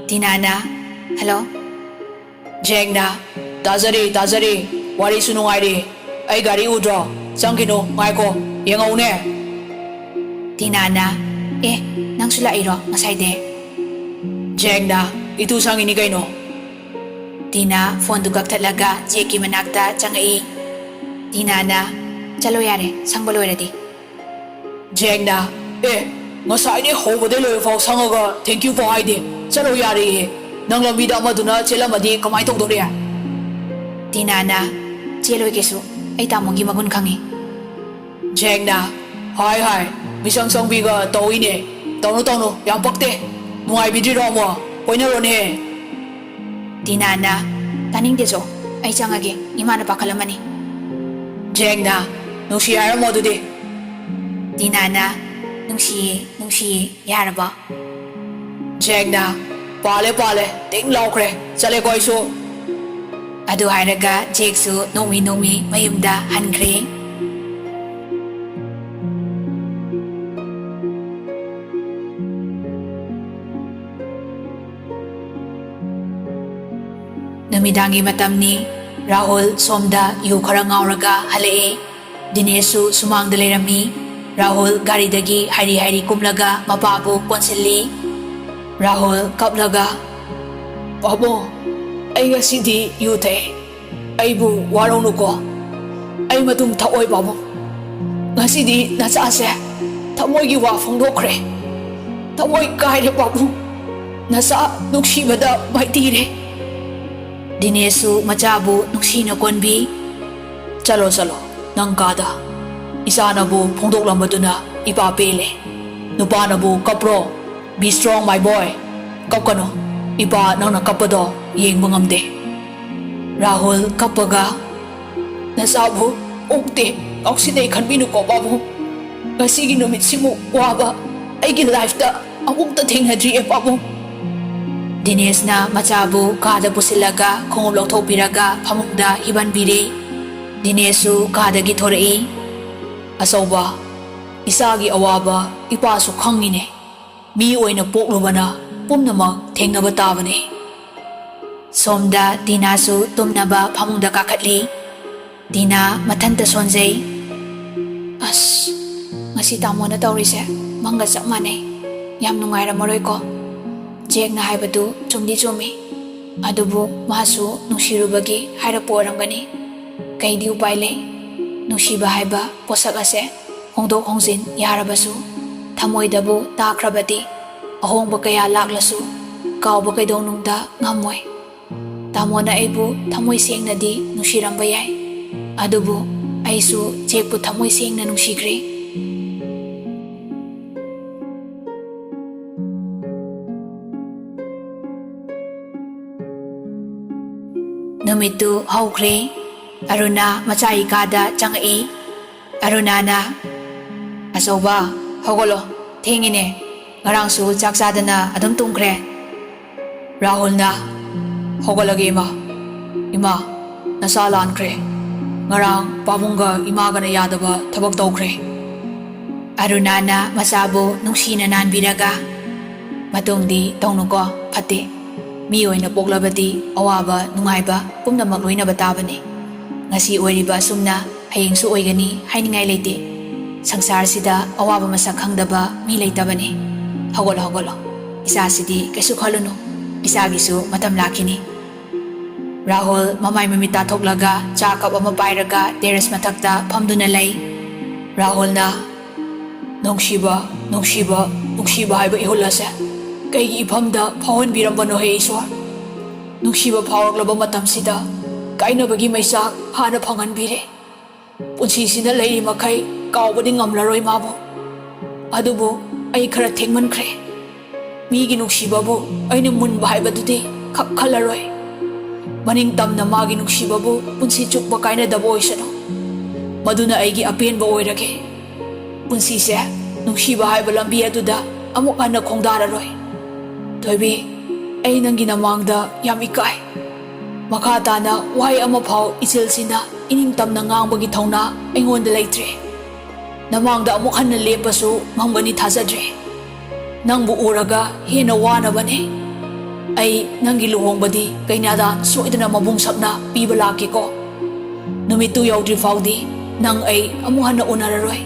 ꯇꯤꯅꯥꯅ, "ꯍꯜꯂꯣ?" ꯖꯦꯡꯅ, "ꯇꯥꯖꯔꯤ, ꯇꯥꯖꯔꯤ꯫ ꯋꯥꯔꯤꯁꯨ ꯅꯨꯡꯉꯥꯏꯔꯤ꯫ ꯑꯩ ꯒꯥꯔꯤ ꯎꯗ꯭ꯔꯣ? ꯆꯪꯈꯤꯅꯨ, ꯉꯥꯏꯈꯣ, ꯌꯦꯡꯉꯧꯅꯦ꯫" ꯇꯤꯅꯥꯅ, "ꯑꯦ, ꯅꯪꯁꯨ ꯂꯥꯛꯏꯔꯣ ꯉꯁꯥꯏꯗꯩ?" ꯖꯦꯡꯅ, "ꯏꯇꯨ ꯁꯪꯉꯤꯅꯤ ꯀꯩꯅꯣ꯫" ꯇꯤꯅꯥ ꯐꯣꯟꯗꯨ ꯀꯛꯊꯠꯂꯒ ꯖꯦꯛꯀꯤ ꯃꯅꯥꯛꯇ ꯆꯪꯉꯛꯏ꯫ ꯇꯤꯅꯥꯅ, "ꯆꯠꯂꯣ ꯌꯥꯔꯦ, ꯁꯪꯕ ꯂꯣꯏꯔꯗꯤ꯫" ꯖꯦꯡꯅ, "ꯑꯦ, ꯉꯁꯥꯏꯗꯩ ꯍꯧꯕꯗꯩ ꯂꯣꯏꯕꯐꯥꯎ ꯁꯪꯉꯒ thank you ꯐꯥꯎ ꯍꯥꯏꯗꯦ꯫ ꯆꯠꯂꯣ ꯌꯥꯔꯦꯌꯦ꯫ ꯅꯪ ꯂꯝꯕꯤꯗ ꯑꯃꯗꯨꯅ ꯆꯦꯜꯂꯝꯃꯗꯤ ꯀꯃꯥꯏ ꯇꯧꯗꯧꯔꯤ?" ꯇꯤꯅꯥꯅ, "ꯆꯦꯜꯂꯣꯏ ꯀꯩꯁꯨ, ꯑꯩ ꯇꯥꯃꯣꯒꯤ ꯃꯒꯨꯟ ꯈꯪꯉꯤ꯫" ꯖꯦꯡꯅ, "ꯍꯥꯏ ꯍꯥꯏ, ꯃꯤꯁꯪ ꯁꯪꯕꯤꯒ ꯇꯧꯏꯅꯦ꯫ ꯇꯧꯅꯨ ꯇꯧꯅꯨ, ꯌꯥꯝ ꯄꯛꯇꯦ꯫ ꯅꯨꯡꯉꯥꯏꯕꯤꯗ꯭ꯔꯤꯔꯣ ꯑꯃꯨꯛ? ꯀꯣꯏꯅꯔꯣꯅꯦ꯫" ꯇꯤꯅꯥꯅ, "ꯇꯥꯅꯤꯡꯗꯦ ꯆꯣ, ꯑꯩ ꯆꯪꯉꯒꯦ, ꯏꯃꯥꯅ ꯄꯥꯈꯠꯂꯝꯃꯅꯤ꯫" ꯖꯦꯡꯅ, "ꯅꯨꯡꯁꯤ ꯍꯥꯏꯔꯝꯃꯣ ꯑꯗꯨꯗꯤ꯫" ꯇꯤꯅꯥꯅ, "ꯅꯨꯡꯁꯤꯌꯦ, ꯅꯨꯡꯁꯤꯌꯦ, ꯌꯥꯔꯕꯣ?" ꯖꯦꯡꯅ, "ꯄꯥꯜꯂꯦ, ꯄꯥꯜꯂꯦ, ꯇꯤꯡ ꯂꯥꯎꯈ꯭ꯔꯦ, ꯆꯠꯂꯦꯀꯣ ꯑꯩꯁꯨ꯫" ꯑꯗꯨ ꯍꯥꯏꯔꯒ ꯖꯦꯛꯁꯨ ꯅꯣꯡꯃꯤ ꯅꯣꯡꯃꯤ ꯃꯌꯨꯝꯗ ꯍꯟꯈ꯭ꯔꯦ꯫ ꯅꯨꯃꯤꯗꯥꯡꯒꯤ ꯃꯇꯝꯅꯤ꯫ ꯔꯥꯍꯨꯜ ꯁꯣꯝꯗ ꯌꯨ ꯈꯔ ꯉꯥꯎꯔꯒ ꯍꯜꯂꯛꯑꯦ꯫ ꯗꯤꯅꯦꯁꯁꯨ ꯁꯨꯃꯥꯡꯗ ꯂꯩꯔꯝꯃꯤ꯫ ꯔꯥꯍꯨꯜ ꯒꯥꯔꯤꯗꯒꯤ ꯍꯥꯏꯔꯤ ꯍꯥꯏꯔꯤ ꯀꯨꯝꯂꯒ ꯃꯄꯥꯕꯨ ꯀꯣꯟꯁꯤꯜꯂꯤ꯫ ꯔꯥꯍꯨꯜ ꯀꯞꯂꯒ, "ꯄꯥꯕꯨꯡ, ꯑꯩ ꯉꯁꯤꯗꯤ ꯌꯨ ꯊꯛꯑꯦ꯫ ꯑꯩꯕꯨ ꯋꯥꯔꯧꯅꯨꯀꯣ꯫ ꯑꯩ ꯃꯇꯨꯡ ꯊꯛꯑꯣꯏ, ꯄꯥꯕꯨꯡ꯫ ꯉꯁꯤꯗꯤ ꯅꯆꯥꯁꯦ ꯊꯃꯣꯏꯒꯤ ꯋꯥ ꯐꯣꯡꯗꯣꯛꯈ꯭ꯔꯦ꯫ ꯊꯃꯣꯏ ꯀꯥꯏꯔꯦ, ꯄꯥꯕꯨꯡ꯫ ꯅꯆꯥ ꯅꯨꯡꯁꯤꯕꯗ ꯃꯥꯏꯊꯤꯔꯦ꯫" ꯗꯤꯅꯦꯁꯁꯨ ꯃꯆꯥꯕꯨ ꯅꯨꯡꯁꯤꯅ ꯀꯣꯟꯕꯤ꯫ "ꯆꯠꯂꯣ, ꯆꯠꯂꯣ, ꯅꯪ ꯀꯥꯗ꯫ ꯏꯆꯥꯅꯕꯨ ꯐꯣꯡꯗꯣꯛꯂꯝꯕꯗꯨꯅ ꯏꯄꯥ ꯄꯦꯜꯂꯦ꯫ ꯅꯨꯄꯥꯅꯕꯨ ꯀꯞꯄ꯭ꯔꯣ? Be strong, my boy꯫ ꯀꯞꯀꯅꯨ꯫ ꯏꯄꯥ ꯅꯪꯅ ꯀꯞꯄꯗꯣ ꯌꯦꯡꯕ ꯉꯝꯗꯦ꯫" ꯔꯥꯍꯨꯜ ꯀꯞꯄꯒ, "ꯅꯆꯥꯕꯨ ꯑꯣꯛꯇꯦ, ꯉꯥꯎꯁꯤꯟꯅꯩ ꯈꯟꯕꯤꯅꯨꯀꯣ, ꯄꯥꯕꯨꯡ꯫ ꯉꯁꯤꯒꯤ ꯅꯨꯃꯤꯠꯁꯤꯃꯨꯛ ꯋꯥꯕ ꯑꯩꯒꯤ ꯂꯥꯏꯐꯇ ꯑꯃꯨꯛꯇ ꯊꯦꯡꯅꯗ꯭ꯔꯤꯌꯦ, ꯄꯥꯕꯨꯡ꯫" ꯗꯤꯅꯦꯁꯅ ꯃꯆꯥꯕꯨ ꯀꯥꯗ ꯄꯨꯁꯤꯜꯂꯒ ꯈꯣꯡꯎꯞ ꯂꯧꯊꯣꯛꯄꯤꯔꯒ ꯐꯃꯨꯡꯗ ꯍꯤꯞꯍꯟꯕꯤꯔꯦ꯫ ꯗꯤꯅꯦꯁꯁꯨ ꯀꯥꯗꯒꯤ ꯊꯣꯔꯛꯏ꯫ "ꯑꯆꯧꯕ, ꯏꯆꯥꯒꯤ ꯑꯋꯥꯕ ꯏꯄꯥꯁꯨ ꯈꯪꯉꯤꯅꯦ꯫ ꯃꯤ ꯑꯣꯏꯅ ꯄꯣꯛꯂꯨꯕꯅ ꯄꯨꯝꯅꯃꯛ ꯊꯦꯡꯅꯕ ꯇꯥꯕꯅꯤ꯫" ꯁꯣꯝꯗ ꯗꯤꯅꯥꯁꯨ ꯇꯨꯝꯅꯕ ꯐꯃꯨꯡꯗ ꯀꯥꯈꯠꯂꯤ꯫ ꯗꯤꯅꯥ ꯃꯊꯟꯇ ꯁꯣꯟꯖꯩ꯫ "ꯑꯁ, ꯉꯁꯤ ꯇꯥꯃꯣꯅ ꯇꯧꯔꯤꯁꯦ ꯃꯪꯒ ꯆꯞ ꯃꯥꯟꯅꯩ꯫ ꯌꯥꯝ ꯅꯨꯡꯉꯥꯏꯔꯝꯃꯔꯣꯏꯀꯣ꯫ ꯖꯦꯛꯅ ꯍꯥꯏꯕꯗꯨ ꯆꯨꯝꯗꯤ ꯆꯨꯝꯃꯤ꯫ ꯑꯗꯨꯕꯨ ꯃꯥꯁꯨ ꯅꯨꯡꯁꯤꯔꯨꯕꯒꯤ ꯍꯥꯏꯔꯛꯄ ꯑꯣꯏꯔꯝꯒꯅꯤ꯫ ꯀꯩꯗꯤ ꯎꯄꯥꯏ ꯂꯩ? ꯅꯨꯡꯁꯤꯕ ꯍꯥꯏꯕ ꯄꯣꯠꯁꯛ ꯑꯁꯦ ꯍꯣꯡꯗꯣꯛ ꯍꯣꯡꯖꯤꯟ ꯌꯥꯔꯕꯁꯨ, ꯊꯃꯣꯏꯗꯕꯨ ꯇꯥꯈ꯭ꯔꯕꯗꯤ ꯑꯍꯣꯡꯕ ꯀꯌꯥ ꯂꯥꯛꯂꯁꯨ ꯀꯥꯎꯕ ꯀꯩꯗꯧꯅꯨꯡꯗ ꯉꯝꯃꯣꯏ꯫ ꯇꯥꯃꯣꯅ ꯑꯩꯕꯨ ꯊꯃꯣꯏ ꯁꯦꯡꯅꯗꯤ ꯅꯨꯡꯁꯤꯔꯝꯕ ꯌꯥꯏ, ꯑꯗꯨꯕꯨ ꯑꯩꯁꯨ ꯖꯦꯛꯄꯨ ꯊꯃꯣꯏ ꯁꯦꯡꯅ ꯅꯨꯡꯁꯤꯈ꯭ꯔꯦ꯫" ꯅꯨꯃꯤꯠꯇꯨ ꯍꯧꯈ꯭ꯔꯦ꯫ ꯑꯔꯨꯅꯥ ꯃꯆꯥꯒꯤ ꯀꯥꯗ ꯆꯪꯉꯛꯏ꯫ ꯑꯔꯨꯅꯥꯅ, "ꯑꯆꯧꯕ, ꯍꯧꯒꯠꯂꯣ, ꯊꯦꯡꯉꯤꯅꯦ, ꯉꯔꯥꯡꯁꯨ ꯆꯥꯛ ꯆꯥꯗꯅ ꯑꯗꯨꯝ ꯇꯨꯝꯈ꯭ꯔꯦ꯫" ꯔꯥꯍꯨꯜꯅ, "ꯍꯧꯒꯠꯂꯒꯦ, ꯏꯃꯥ꯫ ꯏꯃꯥ, ꯅꯁꯥ ꯂꯥꯟꯈ꯭ꯔꯦ꯫ ꯉꯔꯥꯡ ꯄꯥꯕꯨꯡꯒ ꯏꯃꯥꯒꯅ ꯌꯥꯗꯕ ꯊꯕꯛ ꯇꯧꯈ꯭ꯔꯦ꯫" ꯑꯔꯨꯅꯥꯅ ꯃꯆꯥꯕꯨ ꯅꯨꯡꯁꯤꯅ ꯅꯥꯟꯕꯤꯔꯒ, "ꯃꯇꯨꯡꯗꯤ ꯇꯧꯅꯨꯀꯣ, ꯐꯠꯇꯦ꯫ ꯃꯤ ꯑꯣꯏꯅ ꯄꯣꯛꯂꯕꯗꯤ ꯑꯋꯥꯕ ꯅꯨꯡꯉꯥꯏꯕ ꯄꯨꯝꯅꯃꯛ ꯂꯣꯏꯅꯕ ꯇꯥꯕꯅꯤ꯫ ꯉꯁꯤ ꯑꯣꯏꯔꯤꯕ ꯑꯁꯨꯝꯅ ꯍꯌꯦꯡꯁꯨ ꯑꯣꯏꯒꯅꯤ ꯍꯥꯏꯅꯤꯡꯉꯥꯏ ꯂꯩꯇꯦ꯫ ꯁꯪꯁꯥꯔꯁꯤꯗ ꯑꯋꯥꯕ ꯃꯁꯛ ꯈꯪꯗꯕ ꯃꯤ ꯂꯩꯇꯕꯅꯤ꯫ ꯍꯧꯒꯠꯂꯣ, ꯍꯧꯒꯠꯂꯣ꯫" ꯏꯆꯥꯁꯤꯗꯤ ꯀꯩꯁꯨ ꯈꯜꯂꯨꯅꯨ, ꯏꯆꯥꯒꯤꯁꯨ ꯃꯇꯝ ꯂꯥꯛꯈꯤꯅꯤ꯫ ꯔꯥꯍꯨꯜ ꯃꯃꯥꯏ ꯃꯃꯤꯠ ꯇꯥꯊꯣꯛꯂꯒ ꯆꯥ ꯀꯞ ꯑꯃ ꯄꯥꯏꯔꯒ ꯇꯦꯔꯦꯁ ꯃꯊꯛꯇ ꯐꯝꯗꯨꯅ ꯂꯩ꯫ ꯔꯥꯍꯨꯜꯅ, "ꯅꯨꯡꯁꯤꯕ, ꯅꯨꯡꯁꯤꯕ, ꯅꯨꯡꯁꯤꯕ ꯍꯥꯏꯕ ꯏꯍꯨꯜ ꯑꯁꯦ ꯀꯩꯒꯤ ꯏꯐꯝꯗ ꯐꯥꯎꯍꯟꯕꯤꯔꯝꯕꯅꯣꯍꯦ ꯏꯁꯣꯔ? ꯅꯨꯡꯁꯤꯕ ꯐꯥꯎꯔꯛꯂꯕ ꯃꯇꯝꯁꯤꯗ ꯀꯥꯏꯅꯕꯒꯤ ꯃꯩꯆꯥꯛ ꯍꯥꯟꯅ ꯐꯪꯍꯟꯕꯤꯔꯦ꯫ ꯄꯨꯟꯁꯤꯁꯤꯗ ꯂꯩꯔꯤ ꯃꯈꯩ ꯀꯥꯎꯕꯗꯤ ꯉꯝꯂꯔꯣꯏ ꯃꯥꯕꯨ꯫ ꯑꯗꯨꯕꯨ ꯑꯩ ꯈꯔ ꯊꯦꯡꯃꯟꯈ꯭ꯔꯦ꯫ ꯃꯤꯒꯤ ꯅꯨꯡꯁꯤꯕꯕꯨ ꯑꯩꯅ ꯃꯨꯟꯕ ꯍꯥꯏꯕꯗꯨꯗꯤ ꯈꯛ ꯈꯜꯂꯔꯣꯏ꯫ ꯃꯅꯤꯡ ꯇꯝꯅ ꯃꯥꯒꯤ ꯅꯨꯡꯁꯤꯕꯕꯨ ꯄꯨꯟꯁꯤ ꯆꯨꯞꯄ ꯀꯥꯏꯅꯗꯕ ꯑꯣꯏꯁꯅꯨ꯫ ꯃꯗꯨꯅ ꯑꯩꯒꯤ ꯑꯄꯦꯟꯕ ꯑꯣꯏꯔꯒꯦ꯫ ꯄꯨꯟꯁꯤꯁꯦ ꯅꯨꯡꯁꯤꯕ ꯍꯥꯏꯕ ꯂꯝꯕꯤ ꯑꯗꯨꯗ ꯑꯃꯨꯛ ꯍꯟꯅ ꯈꯣꯡꯗꯥꯔꯔꯣꯏ꯫ ꯊꯣꯏꯕꯤ, ꯑꯩ ꯅꯪꯒꯤ ꯅꯃꯥꯡꯗ ꯌꯥꯝ ꯏꯀꯥꯏ꯫ ꯃꯈꯥ ꯇꯥꯅ ꯋꯥꯍꯩ ꯑꯃꯐꯥꯎ ꯏꯆꯤꯜꯁꯤꯅ ꯏꯅꯤꯡ ꯇꯝꯅ ꯉꯥꯡꯕꯒꯤ ꯊꯧꯅꯥ ꯑꯩꯉꯣꯟꯗ ꯂꯩꯇ꯭ꯔꯦ꯫ ꯅꯃꯥꯡꯗ ꯑꯃꯨꯛ ꯍꯟꯅ ꯂꯦꯞꯄꯁꯨ ꯉꯝꯒꯅꯤ ꯊꯥꯖꯗ꯭ꯔꯦ꯫ ꯅꯪꯕꯨ ꯎꯔꯒ ꯍꯦꯟꯅ ꯋꯥꯅꯕꯅꯦ꯫ ꯑꯩ ꯅꯪꯒꯤ ꯂꯨꯍꯣꯡꯕꯗꯤ ꯀꯩꯅꯥꯗꯥꯟ ꯁꯣꯏꯗꯅ ꯃꯕꯨꯡ ꯁꯛꯅ ꯄꯤꯕ ꯂꯥꯛꯀꯦꯀꯣ꯫ ꯅꯨꯃꯤꯠꯇꯨ ꯌꯧꯗ꯭ꯔꯤ ꯐꯥꯎꯗꯤ ꯅꯪ ꯑꯩ ꯑꯃꯨꯛ ꯍꯟꯅ ꯎꯅꯔꯔꯣꯏ꯫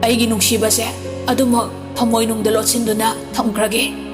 ꯑꯩꯒꯤ ꯅꯨꯡꯁꯤꯕꯁꯦ ꯑꯗꯨꯃꯛ ꯊꯃꯣꯏꯅꯨꯡꯗ ꯂꯣꯠꯁꯤꯟꯗꯨꯅ ꯊꯝꯈ꯭ꯔꯒꯦ꯫